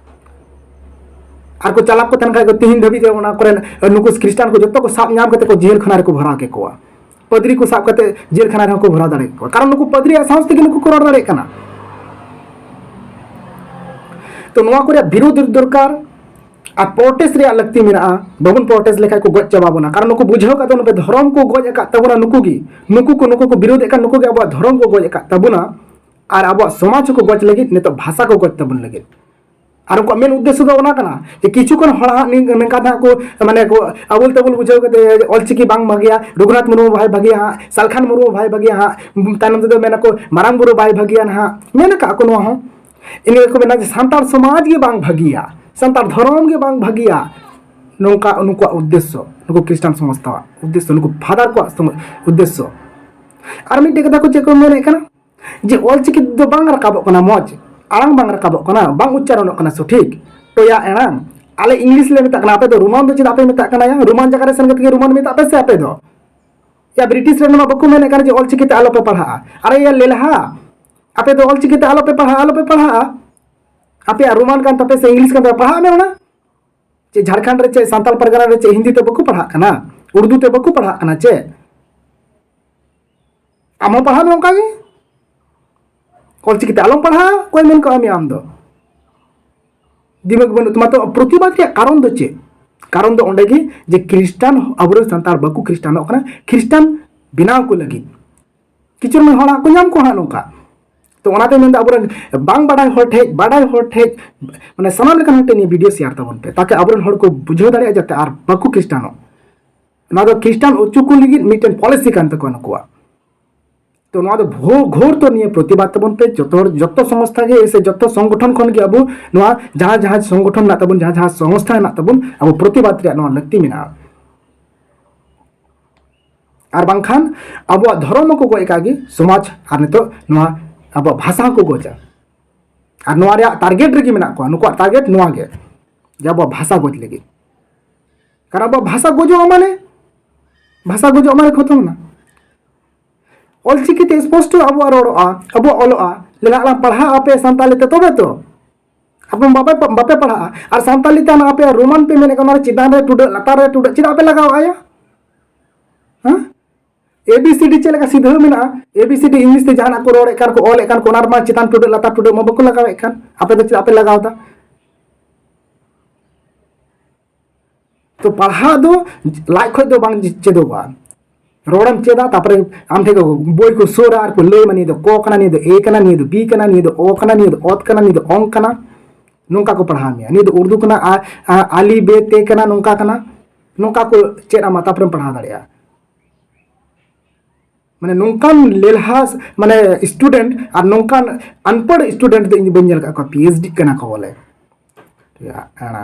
ᱟᱨ ᱠᱚ ᱪᱟᱞᱟᱠ ᱠᱚ ᱛᱟᱦᱮᱱ ᱠᱷᱟᱡ ᱠᱚ ᱛᱮᱦᱮᱧ ᱫᱷᱟᱹᱵᱤᱡ ᱛᱮ ᱚᱱᱟ ᱠᱚᱨᱮᱱ ᱱᱩᱠᱩ ᱠᱷᱨᱤᱥᱴᱟᱱ ᱠᱚ ᱡᱚᱛᱚ ᱠᱚ ᱥᱟᱵ ᱧᱟᱢ ᱠᱟᱛᱮ ᱠᱚ ᱡᱮᱞ ᱠᱷᱟᱱᱟ ᱨᱮᱠᱚ ᱵᱷᱚᱨᱟᱣ ᱠᱮᱠᱚᱣᱟ᱾ ᱯᱟᱫᱽᱨᱤ ᱠᱚ ᱥᱟᱵ ᱠᱟᱛᱮ ᱡᱮᱞ ᱠᱷᱟᱱᱟ ᱨᱮᱦᱚᱸ ᱠᱚ ᱵᱷᱚᱨᱟᱣ ᱫᱟᱲᱮ ᱠᱮᱠᱚᱣᱟ, ᱠᱟᱨᱚᱱ ᱱᱩᱠᱩ ᱯᱟᱫᱽᱨᱤᱭᱟᱜ ᱥᱟᱦᱚᱥ ᱛᱮᱜᱮ ᱱᱩᱠᱩ ᱠᱚ ᱨᱚᱲ ᱫᱟᱲᱮᱭᱟᱜ ᱠᱟᱱᱟ᱾ ᱛᱚ ᱱᱚᱣᱟ ᱠᱚᱨᱮ ᱵᱤᱨᱳᱫᱷ ᱫᱚᱨᱠᱟᱨ᱾ ᱟᱨ ᱯᱨᱚᱴᱮᱥᱴ ᱨᱮᱭᱟᱜ ᱞᱟᱹᱠᱛᱤ ᱢᱮᱱᱟᱜᱼᱟ᱾ ᱵᱟᱵᱚᱱ ᱯᱨᱚᱴᱮᱥᱴ ᱞᱮᱠᱷᱟᱡ ᱠᱚ ᱜᱚᱡ ᱪᱟᱵᱟ ᱵᱚᱱᱟ, ᱠᱟᱨᱚᱱ ᱱᱩᱠᱩ ᱵᱩᱡᱷᱟᱹᱣ ᱠᱟᱛᱮ ᱱᱩᱠᱩ ᱫᱷᱚᱨᱚᱢ ᱠᱚ ᱜᱚᱡ ᱟᱠᱟᱫ ᱛᱟᱵᱚᱱᱟ ᱱᱩᱠᱩ ᱜᱮ᱾ ᱱᱩᱠᱩ ᱠᱚ ᱱᱩᱠᱩ ᱠᱚ ᱵᱤᱨᱳᱫᱷ ᱮᱫ ᱠᱟᱱ ᱱᱩᱠᱩ ᱜᱮ ᱟᱵᱚᱣᱟᱜ ᱫᱷᱚᱨᱚᱢ ᱠᱚ ᱜᱚᱡ ᱟᱠᱟᱫ ᱛᱟᱵᱚᱱᱟ᱾ ᱟᱨ ᱟᱵᱚᱣᱟᱜ ᱥᱚᱢᱟᱡᱽ ᱦᱚᱸᱠᱚ ᱜᱚᱡ ᱞᱟᱹᱜᱤᱫ, ᱱᱤᱛᱚᱜ ᱵᱷᱟᱥᱟ ᱠᱚ ᱜᱚᱡ ᱛᱟᱵᱚᱱ ᱞᱟᱹᱜᱤᱫ᱾ ᱟᱨ ᱩᱱᱠᱩᱣᱟᱜ ᱢᱮᱱ ᱩᱫᱽᱫᱮᱥᱥᱚ ᱫᱚ ᱚᱱᱟ ᱠᱟᱱᱟ ᱡᱮ ᱠᱤᱪᱷᱩ ᱠᱷᱚᱱ ᱦᱚᱲ ᱦᱟᱸᱜ ᱱᱤᱝ- ᱱᱤᱝᱠᱟ ᱫᱚ ᱦᱟᱸᱜ ᱠᱚ ᱢᱟᱱᱮ ᱠᱚ ᱟᱵᱩᱞ ᱛᱟᱵᱩᱞ ᱵᱩᱡᱷᱟᱹᱣ ᱠᱟᱛᱮ ᱚᱞᱪᱤᱠᱤ ᱵᱟᱝ ᱵᱷᱟᱜᱮᱭᱟ, ᱨᱚᱜᱷᱩᱱᱟᱛᱷ ᱢᱩᱨᱢᱩ ᱵᱟᱭ ᱵᱷᱟᱜᱮᱭᱟ ᱦᱟᱸᱜ, ᱥᱟᱞᱠᱷᱟᱱ ᱢᱩᱨᱢᱩ ᱵᱟᱭ ᱵᱷᱟᱜᱮᱭᱟ ᱦᱟᱸᱜ, ᱛᱟᱭᱱᱚᱢ ᱛᱮᱫᱚ ᱢᱮᱱᱟᱠᱚ ᱢᱟᱨᱟᱝ ᱵᱩᱨᱩ ᱵᱟᱭ ᱵᱷᱟᱜᱮᱭᱟ ᱱᱟᱦᱟᱜ, ᱢᱮᱱ ᱟᱠᱟᱫ ᱠᱚ ᱱᱚᱣᱟ ᱦᱚᱸ᱾ ᱤᱱᱟᱹ ᱜᱮᱠᱚ ᱢᱮᱱᱟ ᱡᱮ ᱥᱟᱱᱛᱟᱲ ᱥᱚᱢᱟᱡᱽ ᱜᱮ ᱵᱟᱝ ᱵᱷᱟᱹᱜᱤᱭᱟ, ᱥᱟᱱᱛᱟᱲ ᱫᱷᱚᱨᱚᱢ ᱜᱮ ᱵᱟᱝ ᱵᱷᱟᱹᱜᱤᱭᱟ᱾ ᱱᱚᱝᱠᱟ ᱱᱩᱠᱩᱣᱟᱜ ᱩᱫᱽᱫᱮᱥᱥᱚ, ᱱᱩᱠᱩ ᱠᱷᱨᱤᱥᱴᱟᱱ ᱥᱚᱝᱥᱛᱷᱟᱣᱟᱜ ᱩᱫᱽᱫᱮᱥᱥᱚ, ᱱᱩᱠᱩ ᱯᱷᱟᱫᱟᱨ ᱠᱚᱣᱟᱜ ᱥᱚᱝ- ᱩᱫᱽᱫᱮᱥᱥᱚ᱾ ᱟᱨ ᱢᱤᱫᱴᱮᱡ ᱠᱟᱛᱷᱟ ᱠᱚ ᱪᱮᱫ ᱠᱚ ᱢᱮᱱᱮᱫ ᱠᱟᱱᱟ ᱡᱮ ᱚᱞᱪᱤᱠᱤ ᱫᱚ ᱵᱟᱝ ᱨᱟᱠᱟᱵᱚᱜ ᱠᱟᱱᱟ, ᱢᱚᱡᱽ ᱟᱲᱟᱝ ᱵᱟᱝ ᱨᱟᱠᱟᱵᱚᱜ ᱠᱟᱱᱟ, ᱵᱟᱝ ᱩᱪᱪᱟᱨᱚᱱᱚᱜ ᱠᱟᱱᱟ ᱥᱚᱴᱷᱤᱠ, ᱴᱚᱭᱟ ᱟᱲᱟᱝ᱾ ᱟᱞᱮ ᱤᱝᱞᱤᱥ ᱞᱮ ᱢᱮᱛᱟᱜ ᱠᱟᱱᱟ, ᱟᱯᱮ ᱫᱚ ᱨᱳᱢᱟᱱ ᱫᱚ ᱪᱮᱫᱟᱜ ᱯᱮ ᱢᱮᱛᱟᱜ ᱠᱟᱱᱟ? ᱭᱟ, ᱨᱳᱢᱟᱱ ᱡᱟᱭᱜᱟ ᱨᱮ ᱥᱮᱱ ᱠᱟᱛᱮ ᱜᱮ ᱨᱳᱢᱟᱱ ᱢᱮᱛᱟᱜ ᱯᱮ ᱥᱮ ᱟᱯᱮ ᱫᱚ᱾ ᱭᱟ, ᱵᱨᱤᱴᱤᱥ ᱨᱮᱱ ᱢᱟ ᱵᱟᱠᱚ ᱢᱮᱱᱮᱫ ᱠᱟᱱᱟ ᱡᱮ ᱚᱞᱪᱤᱠᱤ ᱛᱮ ᱟᱞᱚ ᱯᱮ ᱯᱟᱲᱦᱟᱜᱼᱟ᱾ ᱟᱨᱮ ᱭᱟ ᱞᱮᱞᱦᱟ, ᱟᱯᱮ ᱫᱚ ᱚᱞᱪᱤᱠᱤ ᱛᱮ ᱟᱞᱚ ᱯᱮ ᱯᱟᱲᱦᱟᱜᱼᱟ, ᱟᱞᱚ ᱯᱮ ᱯᱟᱲᱦᱟᱜᱼᱟ᱾ ᱟᱯᱮᱭᱟᱜ ᱨᱳᱢᱟᱱ ᱠᱟᱱ ᱛᱟᱯᱮ ᱥᱮ ᱤᱝᱞᱤᱥ ᱠᱟᱱ ᱛᱟᱯᱮ, ᱯᱟᱲᱦᱟᱜ ᱢᱮ ᱚᱱᱟ᱾ ᱪᱮ ᱡᱷᱟᱲᱠᱷᱚᱸᱰ ᱨᱮ ᱪᱮ ᱥᱟᱱᱛᱟᱲ ᱯᱟᱨᱜᱟᱱᱟ ᱨᱮ ᱪᱮ ᱦᱤᱱᱫᱤ ᱛᱮ ᱵᱟᱠᱚ ᱯᱟᱲᱦᱟᱜ ᱠᱟᱱᱟ? ᱩᱨᱫᱩ ᱛᱮ ᱵᱟᱠᱚ ᱯᱟᱲᱦᱟᱜ ᱠᱟᱱᱟ ᱪᱮ? ᱟᱢ ᱦᱚᱸ ᱯᱟᱲᱦᱟᱜ ᱢᱮ ᱚᱱᱠᱟ ᱜᱮ᱾ ᱚᱞᱪᱤᱠᱤ ᱛᱮ ᱟᱞᱚᱢ ᱯᱟᱲᱦᱟᱜᱼᱟ, ᱚᱠᱚᱭ ᱢᱮᱱ ᱠᱟᱜ ᱢᱮᱭᱟ ᱟᱢ ᱫᱚ? ᱫᱤᱢᱟᱜᱽ ᱵᱟᱹᱱᱩᱜ ᱛᱟᱢᱟ᱾ ᱛᱚ ᱯᱨᱚᱛᱤᱵᱟᱫ ᱨᱮᱭᱟᱜ ᱠᱟᱨᱚᱱ ᱫᱚ ᱪᱮᱫ? ᱠᱟᱨᱚᱱ ᱫᱚ ᱚᱸᱰᱮ ᱜᱮ ᱡᱮ ᱠᱷᱨᱤᱥᱴᱟᱱ, ᱟᱵᱚᱨᱮᱱ ᱥᱟᱱᱛᱟᱲ ᱵᱟᱠᱚ ᱠᱷᱨᱤᱥᱴᱟᱱᱚᱜ ᱠᱟᱱᱟ, ᱠᱷᱨᱤᱥᱴᱟᱱ ᱵᱮᱱᱟᱣ ᱠᱚ ᱞᱟᱹᱜᱤᱫ᱾ ᱠᱤᱪᱷᱩ ᱨᱮᱱ ᱦᱚᱲ ᱦᱟᱸᱜ ᱠᱚ ᱧᱟᱢ ᱠᱚᱣᱟ ᱦᱟᱸᱜ ᱱᱚᱝᱠᱟ᱾ ᱛᱚ ᱚᱱᱟᱛᱮ ᱢᱮᱱᱫᱟ ᱟᱵᱚᱨᱮᱱ ᱵᱟᱝ ᱵᱟᱰᱟᱭ ᱦᱚᱲ ᱴᱷᱮᱡ, ᱵᱟᱰᱟᱭ ᱦᱚᱲ ᱴᱷᱮᱡ, ᱢᱟᱱᱮ ᱥᱟᱱᱟᱢ ᱞᱮᱠᱟᱱ ᱦᱚᱲ ᱴᱷᱮᱡ ᱱᱤᱭᱟᱹ ᱵᱷᱤᱰᱤᱭᱳ ᱥᱮᱭᱟᱨ ᱛᱟᱵᱚᱱ ᱯᱮ, ᱛᱟᱠᱤ ᱟᱵᱚᱨᱮᱱ ᱦᱚᱲ ᱠᱚ ᱵᱩᱡᱷᱟᱹᱣ ᱫᱟᱲᱮᱭᱟᱜᱼᱟ ᱡᱟᱛᱮ ᱟᱨ ᱵᱟᱠᱚ ᱠᱷᱨᱤᱥᱴᱟᱱᱚᱜ᱾ ᱱᱚᱣᱟ ᱫᱚ ᱠᱷᱨᱤᱥᱴᱟᱱ ᱚᱪᱚ ᱠᱚ ᱞᱟᱹᱜᱤᱫ ᱢᱤᱫᱴᱮᱱ ᱯᱚᱞᱤᱥᱤ ᱠᱟᱱ ᱛᱟᱠᱚᱣᱟ ᱱᱩᱠᱩᱣᱟᱜ᱾ ᱛᱚ ᱱᱚᱣᱟ ᱫᱚ ᱵᱷᱳ-, ᱜᱷᱳᱨ ᱛᱚ ᱱᱤᱭᱟᱹ ᱯᱨᱚᱛᱤᱵᱟᱫ ᱛᱟᱵᱚᱱ ᱯᱮ ᱡᱚᱛᱚ ᱦᱚᱲ, ᱡᱚᱛᱚ ᱥᱚᱝᱥᱛᱷᱟ ᱜᱮ ᱥᱮ ᱡᱚᱛᱚ ᱥᱚᱝᱜᱚᱴᱷᱚᱱ ᱠᱷᱚᱱ ᱜᱮ ᱟᱵᱚ ᱱᱚᱣᱟ ᱡᱟᱦᱟᱸ, ᱡᱟᱦᱟᱸ ᱥᱚᱝᱜᱚᱴᱷᱚᱱ ᱢᱮᱱᱟᱜ ᱛᱟᱵᱚᱱ, ᱡᱟᱦᱟᱸ, ᱡᱟᱦᱟᱸ ᱥᱚᱝᱥᱛᱷᱟ ᱢᱮᱱᱟᱜ ᱛᱟᱵᱚᱱ, ᱟᱵᱚ ᱯᱨᱚᱛᱤᱵᱟᱫ ᱨᱮᱭᱟᱜ ᱱᱚᱣᱟ ᱞᱟᱹᱠᱛᱤ ᱢᱮᱱᱟᱜᱼᱟ᱾ ᱟᱨ ᱵᱟᱝᱠᱷᱟᱱ ᱟᱵᱚᱣᱟᱜ ᱫᱷᱚᱨᱚᱢ ᱦᱚᱸᱠᱚ ᱜᱚᱡ ᱟᱠᱟᱫ ᱜᱮ, ᱥᱚᱢᱟᱡᱽ ᱟᱨ ᱱᱤᱛᱚᱜ ᱱᱚᱣᱟ ᱟᱵᱚᱣᱟᱜ ᱵᱷᱟᱥᱟ ᱦᱚᱸᱠᱚ ᱜᱚᱡᱟ᱾ ᱟᱨ ᱱᱚᱣᱟ ᱨᱮᱭᱟᱜ ᱴᱟᱨᱜᱮᱴ ᱨᱮᱜᱮ ᱢᱮᱱᱟᱜ ᱠᱚᱣᱟ, ᱱᱩᱠᱩᱣᱟᱜ ᱴᱟᱨᱜᱮᱴ ᱱᱚᱣᱟ ᱜᱮ, ᱡᱮ ᱟᱵᱚᱣᱟᱜ ᱵᱷᱟᱥᱟ ᱜᱚᱡ ᱞᱟᱹᱜᱤᱫ᱾ ᱠᱟᱨᱚᱱ ᱟᱵᱚᱣᱟᱜ ᱵᱷᱟᱥᱟ ᱜᱚᱡᱚᱜᱼᱟ ᱢᱟᱱᱮ, ᱵᱷᱟᱥᱟ ᱜᱚᱡᱚᱜ ᱢᱟᱱᱮ ᱠᱷᱚᱛᱚᱢ ᱮᱱᱟ᱾ ᱚᱞᱪᱤᱠᱤ ᱛᱮ ᱥᱯᱚᱥᱴᱚ ᱟᱵᱚᱣᱟᱜ ᱨᱚᱲᱚᱜᱼᱟ, ᱟᱵᱚᱣᱟᱜ ᱚᱞᱚᱜᱼᱟ, ᱞᱮᱠᱷᱟᱜ ᱟᱞᱟᱝ, ᱯᱟᱲᱦᱟᱜ ᱟᱯᱮ ᱥᱟᱱᱛᱟᱲᱤ ᱛᱮ, ᱛᱚᱵᱮ ᱛᱚ᱾ ᱟᱯᱮ ᱵᱟᱯᱮ, ᱵᱟᱯᱮ ᱯᱟᱲᱦᱟᱜᱼᱟ᱾ ᱟᱨ ᱥᱟᱱᱛᱟᱲᱤ ᱛᱮ ᱚᱱᱟ ᱟᱯᱮᱭᱟᱜ ᱨᱳᱢᱟᱱ ᱯᱮ ᱢᱮᱱᱮᱫ ᱠᱟᱱᱟ, ᱚᱱᱟ ᱪᱮᱛᱟᱱ ᱨᱮ ᱴᱩᱰᱟᱹᱜ, ᱞᱟᱛᱟᱨ ᱨᱮ ᱴᱩᱰᱟᱹᱜ ᱪᱮᱫᱟᱜ ᱯᱮ ᱞᱟᱜᱟᱣ ᱟᱭᱟ? ᱦᱮᱸ? ᱮ ᱵᱤ ᱥᱤ ᱰᱤ ᱪᱮᱫ ᱞᱮᱠᱟ ᱥᱤᱫᱷᱟᱹ ᱢᱮᱱᱟᱜᱼᱟ, A B C D English ᱛᱮ ᱡᱟᱦᱟᱱᱟᱜ ᱠᱚ ᱨᱚᱲᱮᱫ ᱠᱟᱱ ᱠᱚ, ᱚᱞᱮᱫ ᱠᱟᱱ ᱠᱚ, ᱚᱱᱟ ᱨᱮᱢᱟ ᱪᱮᱛᱟᱱ ᱴᱩᱰᱟᱹᱜ ᱞᱟᱛᱟᱨ ᱴᱩᱰᱟᱹᱜ ᱢᱟ ᱵᱟᱠᱚ ᱞᱟᱜᱟᱣᱮᱫ ᱠᱟᱱ, ᱟᱯᱮ ᱫᱚ ᱪᱮᱫᱟᱜ ᱯᱮ ᱞᱟᱜᱟᱣ ᱮᱫᱟ? ᱛᱚ ᱯᱟᱲᱦᱟᱜ ᱫᱚ ᱞᱟᱡ ᱠᱷᱚᱡ ᱫᱚ ᱵᱟᱝ ᱪᱮᱫᱚᱜᱚᱜᱼᱟ᱾ ᱨᱚᱲᱮᱢ ᱪᱮᱫᱟ, ᱛᱟᱨᱯᱚᱨᱮ ᱟᱢ ᱴᱷᱮᱱ ᱠᱚ ᱵᱳᱭ ᱠᱚ ᱥᱩᱨᱟ ᱟᱨ ᱠᱚ ᱞᱟᱹᱭ ᱟᱢᱟ, ᱱᱤᱭᱟᱹ ᱫᱚ ᱠᱚ ᱠᱟᱱᱟ, ᱱᱤᱭᱟᱹ ᱫᱚ ᱮ ᱠᱟᱱᱟ, ᱱᱤᱭᱟᱹ ᱫᱚ ᱵᱤ ᱠᱟᱱᱟ, ᱱᱤᱭᱟᱹ ᱫᱚ ᱚᱛ ᱠᱟᱱᱟ, ᱱᱤᱭᱟᱹ ᱫᱚ ᱚᱝ ᱠᱟᱱᱟ, ᱱᱚᱝᱠᱟ ᱠᱚ ᱯᱟᱲᱦᱟᱣ ᱢᱮᱭᱟ᱾ ᱱᱤᱭᱟᱹ ᱫᱚ ᱩᱨᱫᱩ ᱠᱟᱱᱟ, ᱟ-, ᱟ-, ᱟᱞᱤ ᱵᱮ ᱛᱮ ᱠᱟᱱᱟ, ᱱᱚᱝᱠᱟ ᱠᱟᱱᱟ, ᱱᱚᱝᱠᱟ ᱠᱚ ᱪᱮᱫ ᱟᱢᱟ, ᱛᱟᱨᱯᱚᱨᱮᱢ ᱯᱟᱲᱦᱟᱣ ᱫᱟᱲᱮᱭᱟᱜᱼᱟ᱾ ᱢᱟᱱᱮ ᱱᱚᱝᱠᱟᱱ ᱞᱮᱞᱦᱟ ᱢᱟᱱᱮ ᱥᱴᱩᱰᱮᱱᱴ ᱟᱨ ᱱᱚᱝᱠᱟᱱ ᱟᱱᱯᱟᱲ ᱥᱴᱩᱰᱮᱱᱴ ᱫᱚ ᱤᱧ ᱵᱟᱹᱧ ᱧᱮᱞ ᱟᱠᱟᱫ ᱠᱚᱣᱟ, ᱯᱤ ᱮᱭᱤᱪ ᱰᱤ ᱠᱟᱱᱟ ᱠᱚ ᱵᱚᱞᱮ᱾ ᱟᱲᱟ᱾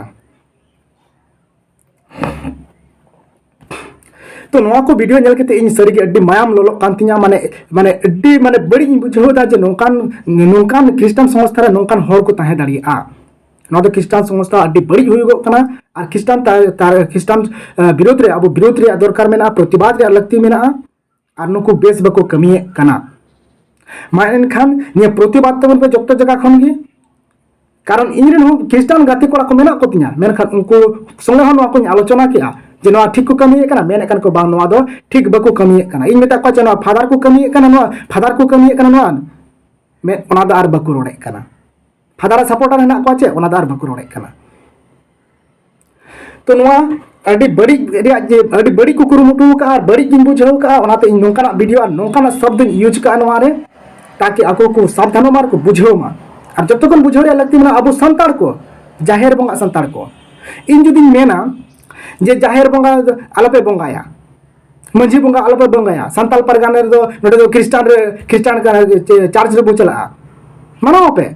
ᱛᱚ ᱱᱚᱣᱟ ᱠᱚ ᱵᱷᱤᱰᱤᱭᱳ ᱧᱮᱞ ᱠᱟᱛᱮ ᱤᱧ ᱥᱟᱹᱨᱤᱜᱮ ᱟᱹᱰᱤ ᱢᱟᱭᱟᱢ ᱞᱚᱞᱚᱜ ᱠᱟᱱ ᱛᱤᱧᱟ, ᱢᱟᱱᱮ, ᱢᱟᱱᱮ ᱟᱹᱰᱤ ᱢᱟᱱᱮ ᱵᱟᱹᱲᱤᱡ ᱤᱧ ᱵᱩᱡᱷᱟᱹᱣ ᱮᱫᱟ ᱡᱮ ᱱᱚᱝᱠᱟᱱ, ᱱᱚᱝᱠᱟᱱ ᱠᱷᱨᱤᱥᱴᱟᱱ ᱥᱚᱝᱥᱛᱷᱟ ᱨᱮ ᱱᱚᱝᱠᱟᱱ ᱦᱚᱲ ᱠᱚ ᱛᱟᱦᱮᱸ ᱫᱟᱲᱮᱭᱟᱜᱼᱟ᱾ ᱱᱚᱣᱟ ᱫᱚ ᱠᱷᱨᱤᱥᱴᱟᱱ ᱥᱚᱝᱥᱛᱷᱟ ᱟᱹᱰᱤ ᱵᱟᱹᱲᱤᱡ ᱦᱩᱭᱩᱜᱚᱜ ᱠᱟᱱᱟ᱾ ᱟᱨ ᱠᱷᱨᱤᱥᱴᱟᱱ ᱛᱟ-, ᱛᱟ-, ᱠᱷᱨᱤᱥᱴᱟᱱ, ᱟᱸ, ᱵᱤᱨᱳᱫᱷ ᱨᱮ ᱟᱵᱚ ᱵᱤᱨᱳᱫᱷ ᱨᱮᱭᱟᱜ ᱫᱚᱨᱠᱟᱨ ᱢᱮᱱᱟᱜᱼᱟ, ᱯᱨᱚᱛᱤᱵᱟᱫ ᱨᱮᱭᱟᱜ ᱞᱟᱹᱠᱛᱤ ᱢᱮᱱᱟᱜᱼᱟ᱾ ᱟᱨ ᱱᱩᱠᱩ ᱵᱮᱥ ᱵᱟᱠᱚ ᱠᱟᱹᱢᱤᱭᱮᱫ ᱠᱟᱱᱟ᱾ ᱢᱟ ᱮᱱᱠᱷᱟᱱ ᱱᱤᱭᱟᱹ ᱯᱨᱚᱛᱤᱵᱟᱫ ᱛᱟᱵᱚᱱ ᱯᱮ ᱡᱚᱛᱚ ᱡᱟᱭᱜᱟ ᱠᱷᱚᱱ ᱜᱮ᱾ ᱠᱟᱨᱚᱱ ᱤᱧ ᱨᱮᱱ ᱦᱚᱸ ᱠᱷᱨᱤᱥᱴᱟᱱ ᱜᱟᱛᱮ ᱠᱚᱲᱟ ᱠᱚ ᱢᱮᱱᱟᱜ ᱠᱚ ᱛᱤᱧᱟ, ᱢᱮᱱᱠᱷᱟᱱ ᱩᱱᱠᱩ ᱥᱚᱸᱜᱮ ᱦᱚᱸ ᱱᱚᱣᱟ ᱠᱚᱧ ᱟᱞᱳᱪᱚᱱᱟ ᱠᱮᱜᱼᱟ ᱡᱮ ᱱᱚᱣᱟ ᱴᱷᱤᱠ ᱠᱚ ᱠᱟᱹᱢᱤᱭᱮᱫ ᱠᱟᱱᱟ, ᱢᱮᱱᱮᱫ ᱠᱟᱱ ᱠᱚ ᱵᱟᱝ, ᱱᱚᱣᱟ ᱫᱚ ᱴᱷᱤᱠ ᱵᱟᱠᱚ ᱠᱟᱹᱢᱤᱭᱮᱫ ᱠᱟᱱᱟ᱾ ᱤᱧ ᱢᱮᱛᱟᱜ ᱠᱚᱣᱟ ᱡᱮ ᱱᱚᱣᱟ ᱯᱷᱟᱫᱟᱨ ᱠᱚ ᱠᱟᱹᱢᱤᱭᱮᱫ ᱠᱟᱱᱟ, ᱱᱚᱣᱟ ᱯᱷᱟᱫᱟᱨ ᱠᱚ ᱠᱟᱹᱢᱤᱭᱮᱫ ᱠᱟᱱᱟ, ᱱᱚᱣᱟ ᱢᱮ-, ᱚᱱᱟ ᱫᱚ ᱟᱨ ᱵᱟᱠᱚ ᱨᱚᱲᱮᱫ ᱠᱟᱱᱟ᱾ ᱯᱷᱟᱫᱟᱨ ᱨᱮ ᱥᱟᱯᱳᱨᱴᱟᱨ ᱦᱮᱱᱟᱜ ᱠᱚᱣᱟ ᱪᱮ, ᱚᱱᱟ ᱫᱚ ᱟᱨ ᱵᱟᱠᱚ ᱨᱚᱲᱮᱫ ᱠᱟᱱᱟ᱾ ᱛᱚ ᱱᱚᱣᱟ ᱟᱹᱰᱤ ᱵᱟᱹᱲᱤᱡ ᱨᱮᱭᱟᱜ ᱡᱮ ᱟᱹᱰᱤ ᱵᱟᱹᱲᱤᱡ ᱠᱚ ᱠᱩᱨᱩᱢᱩᱴᱩ ᱟᱠᱟᱫᱼᱟ ᱟᱨ ᱵᱟᱹᱲᱤᱡ ᱜᱤᱧ ᱵᱩᱡᱷᱟᱹᱣ ᱟᱠᱟᱫᱼᱟ, ᱚᱱᱟᱛᱮ ᱤᱧ ᱱᱚᱝᱠᱟᱱᱟᱜ ᱵᱷᱤᱰᱤᱭᱳ ᱟᱨ ᱱᱚᱝᱠᱟᱱᱟᱜ ᱥᱚᱵᱫᱚᱧ ᱤᱭᱩᱡᱽ ᱟᱠᱟᱫᱼᱟ ᱱᱚᱣᱟ ᱨᱮ, ᱛᱟᱠᱤ ᱟᱠᱚ ᱠᱚ ᱥᱟᱵᱫᱷᱟᱱᱚᱜ ᱢᱟ ᱟᱨ ᱠᱚ ᱵᱩᱡᱷᱟᱹᱣ ᱢᱟ᱾ ᱟᱨ ᱡᱚᱛᱚ ᱠᱷᱚᱱ ᱵᱩᱡᱷᱟᱹᱣ ᱨᱮᱭᱟᱜ ᱞᱟᱹᱠᱛᱤ ᱢᱮᱱᱟᱜᱼᱟ ᱟᱵᱚ ᱥᱟᱱᱛᱟᱲ ᱠᱚ, ᱡᱟᱦᱮᱨ ᱵᱚᱸᱜᱟ ᱥᱟᱱᱛᱟᱲ ᱠᱚ᱾ ᱤᱧ ᱡᱩᱫᱤᱧ ᱢᱮᱱᱟ ᱡᱮ ᱡᱟᱦᱮᱨ ᱵᱚᱸᱜᱟ ᱫᱚ ᱟᱞᱚᱯᱮ ᱵᱚᱸᱜᱟᱭᱟ, ᱢᱟᱹᱡᱷᱤ ᱵᱚᱸᱜᱟ ᱟᱞᱚᱯᱮ ᱵᱚᱸᱜᱟᱭᱟ, ᱥᱟᱱᱛᱟᱲ ᱯᱟᱨᱜᱟᱱᱟ ᱨᱮᱫᱚ ᱱᱚᱰᱮ ᱫᱚ ᱠᱷᱨᱤᱥᱴᱟᱱ ᱨᱮ, ᱠᱷᱨᱤᱥᱴᱟᱱ ᱠᱟᱱᱟ, ᱪᱮ-, ᱪᱟᱨᱪ ᱨᱮᱵᱚ ᱪᱟᱞᱟᱜᱼᱟ, ᱢᱟᱱᱟᱣ ᱟᱯᱮ᱾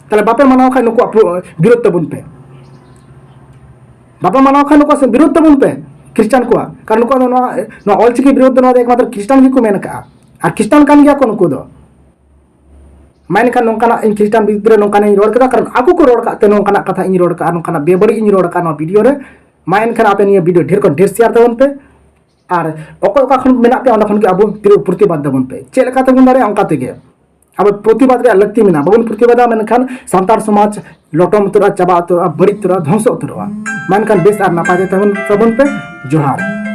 ᱛᱟᱦᱞᱮ ᱵᱟᱯᱮ ᱢᱟᱱᱟᱣ ᱠᱷᱟᱱ ᱱᱩᱠᱩᱣᱟᱜ ᱯᱩ-, ᱵᱤᱨᱳᱫᱷ ᱛᱟᱵᱚᱱ ᱯᱮ᱾ ᱵᱟᱯᱮ ᱢᱟᱱᱟᱣ ᱠᱷᱟᱱ ᱱᱩᱠᱩᱣᱟᱜ ᱥᱮ ᱵᱤᱨᱳᱫᱷ ᱛᱟᱵᱚᱱ ᱯᱮ ᱠᱷᱨᱤᱥᱴᱟᱱ ᱠᱚᱣᱟᱜ, ᱠᱟᱨᱚᱱ ᱱᱩᱠᱩᱣᱟᱜ ᱫᱚ ᱱᱚᱣᱟ, ᱱᱚᱣᱟ ᱚᱞᱪᱤᱠᱤ ᱵᱤᱨᱳᱫᱷ ᱫᱚ ᱱᱚᱣᱟ ᱫᱚ ᱮᱠᱢᱟᱛᱨᱚ ᱠᱷᱨᱤᱥᱴᱟᱱ ᱜᱮᱠᱚ ᱢᱮᱱ ᱟᱠᱟᱜᱼᱟ, ᱟᱨ ᱠᱷᱨᱤᱥᱴᱟᱱ ᱠᱟᱱ ᱜᱮᱭᱟ ᱠᱚ ᱱᱩᱠᱩ ᱫᱚ᱾ ᱢᱟ ᱮᱱᱠᱷᱟᱱ ᱱᱚᱝᱠᱟᱱᱟᱜ ᱤᱧ ᱠᱷᱨᱤᱥᱴᱟᱱ ᱵᱤᱨᱩᱫᱽ ᱨᱮ ᱱᱚᱝᱠᱟᱱᱟᱜ ᱤᱧ ᱨᱚᱲ ᱠᱮᱫᱟ, ᱠᱟᱨᱚᱱ ᱟᱠᱚ ᱠᱚ ᱨᱚᱲ ᱠᱟᱜ ᱛᱮ ᱱᱚᱝᱠᱟᱱᱟᱜ ᱠᱟᱛᱷᱟ ᱤᱧ ᱨᱚᱲ ᱠᱟᱜᱼᱟ, ᱱᱚᱝᱠᱟᱱᱟᱜ ᱵᱮᱵᱟᱹᱲᱤᱡ ᱤᱧ ᱨᱚᱲ ᱠᱟᱜᱼᱟ ᱱᱚᱣᱟ ᱵᱷᱤᱰᱤᱭᱳ ᱨᱮ᱾ ᱢᱟ ᱮᱱᱠᱷᱟᱱ ᱟᱯᱮ ᱱᱤᱭᱟᱹ ᱵᱷᱤᱰᱤᱭᱳ ᱰᱷᱮᱨ ᱠᱷᱚᱱ ᱰᱷᱮᱨ ᱥᱮᱭᱟᱨ ᱛᱟᱵᱚᱱ ᱯᱮ᱾ ᱟᱨ ᱚᱠᱚᱭ ᱚᱠᱟ ᱠᱷᱚᱱ ᱢᱮᱱᱟᱜ ᱯᱮᱭᱟ, ᱚᱸᱰᱮ ᱠᱷᱚᱱ ᱜᱮ ᱟᱵᱚ ᱯᱨᱚᱛᱤᱵᱟᱫ ᱛᱟᱵᱚᱱ ᱯᱮ᱾ ᱪᱮᱫ ᱞᱮᱠᱟ ᱛᱮᱵᱚᱱ ᱫᱟᱲᱮᱭᱟᱜᱼᱟ, ᱚᱱᱠᱟ ᱛᱮᱜᱮ ᱟᱵᱚ ᱯᱨᱚᱛᱤᱵᱟᱫ ᱨᱮᱭᱟᱜ ᱞᱟᱹᱠᱛᱤ ᱢᱮᱱᱟᱜᱼᱟ᱾ ᱵᱟᱵᱚᱱ ᱯᱨᱚᱛᱤᱵᱟᱫᱟ, ᱢᱮᱱᱠᱷᱟᱱ ᱥᱟᱱᱛᱟᱲ ᱥᱚᱢᱟᱡᱽ ᱞᱚᱴᱚᱢ ᱩᱛᱟᱹᱨᱚᱜᱼᱟ, ᱪᱟᱵᱟ ᱩᱛᱟᱹᱨᱚᱜᱼᱟ, ᱵᱟᱹᱲᱤᱡ ᱩᱛᱟᱹᱨᱚᱜᱼᱟ, ᱫᱷᱚᱝᱥᱚ ᱩᱛᱟᱹᱨᱚᱜᱼᱟ᱾ ᱢᱮᱱᱠᱷᱟᱱ ᱵᱮᱥ ᱟᱨ ᱱᱟᱯᱟᱭ ᱛᱮ ᱛᱟᱵᱚᱱ, ᱛᱟᱵᱚᱱ ᱯᱮ᱾ ᱡᱚᱦᱟᱨ᱾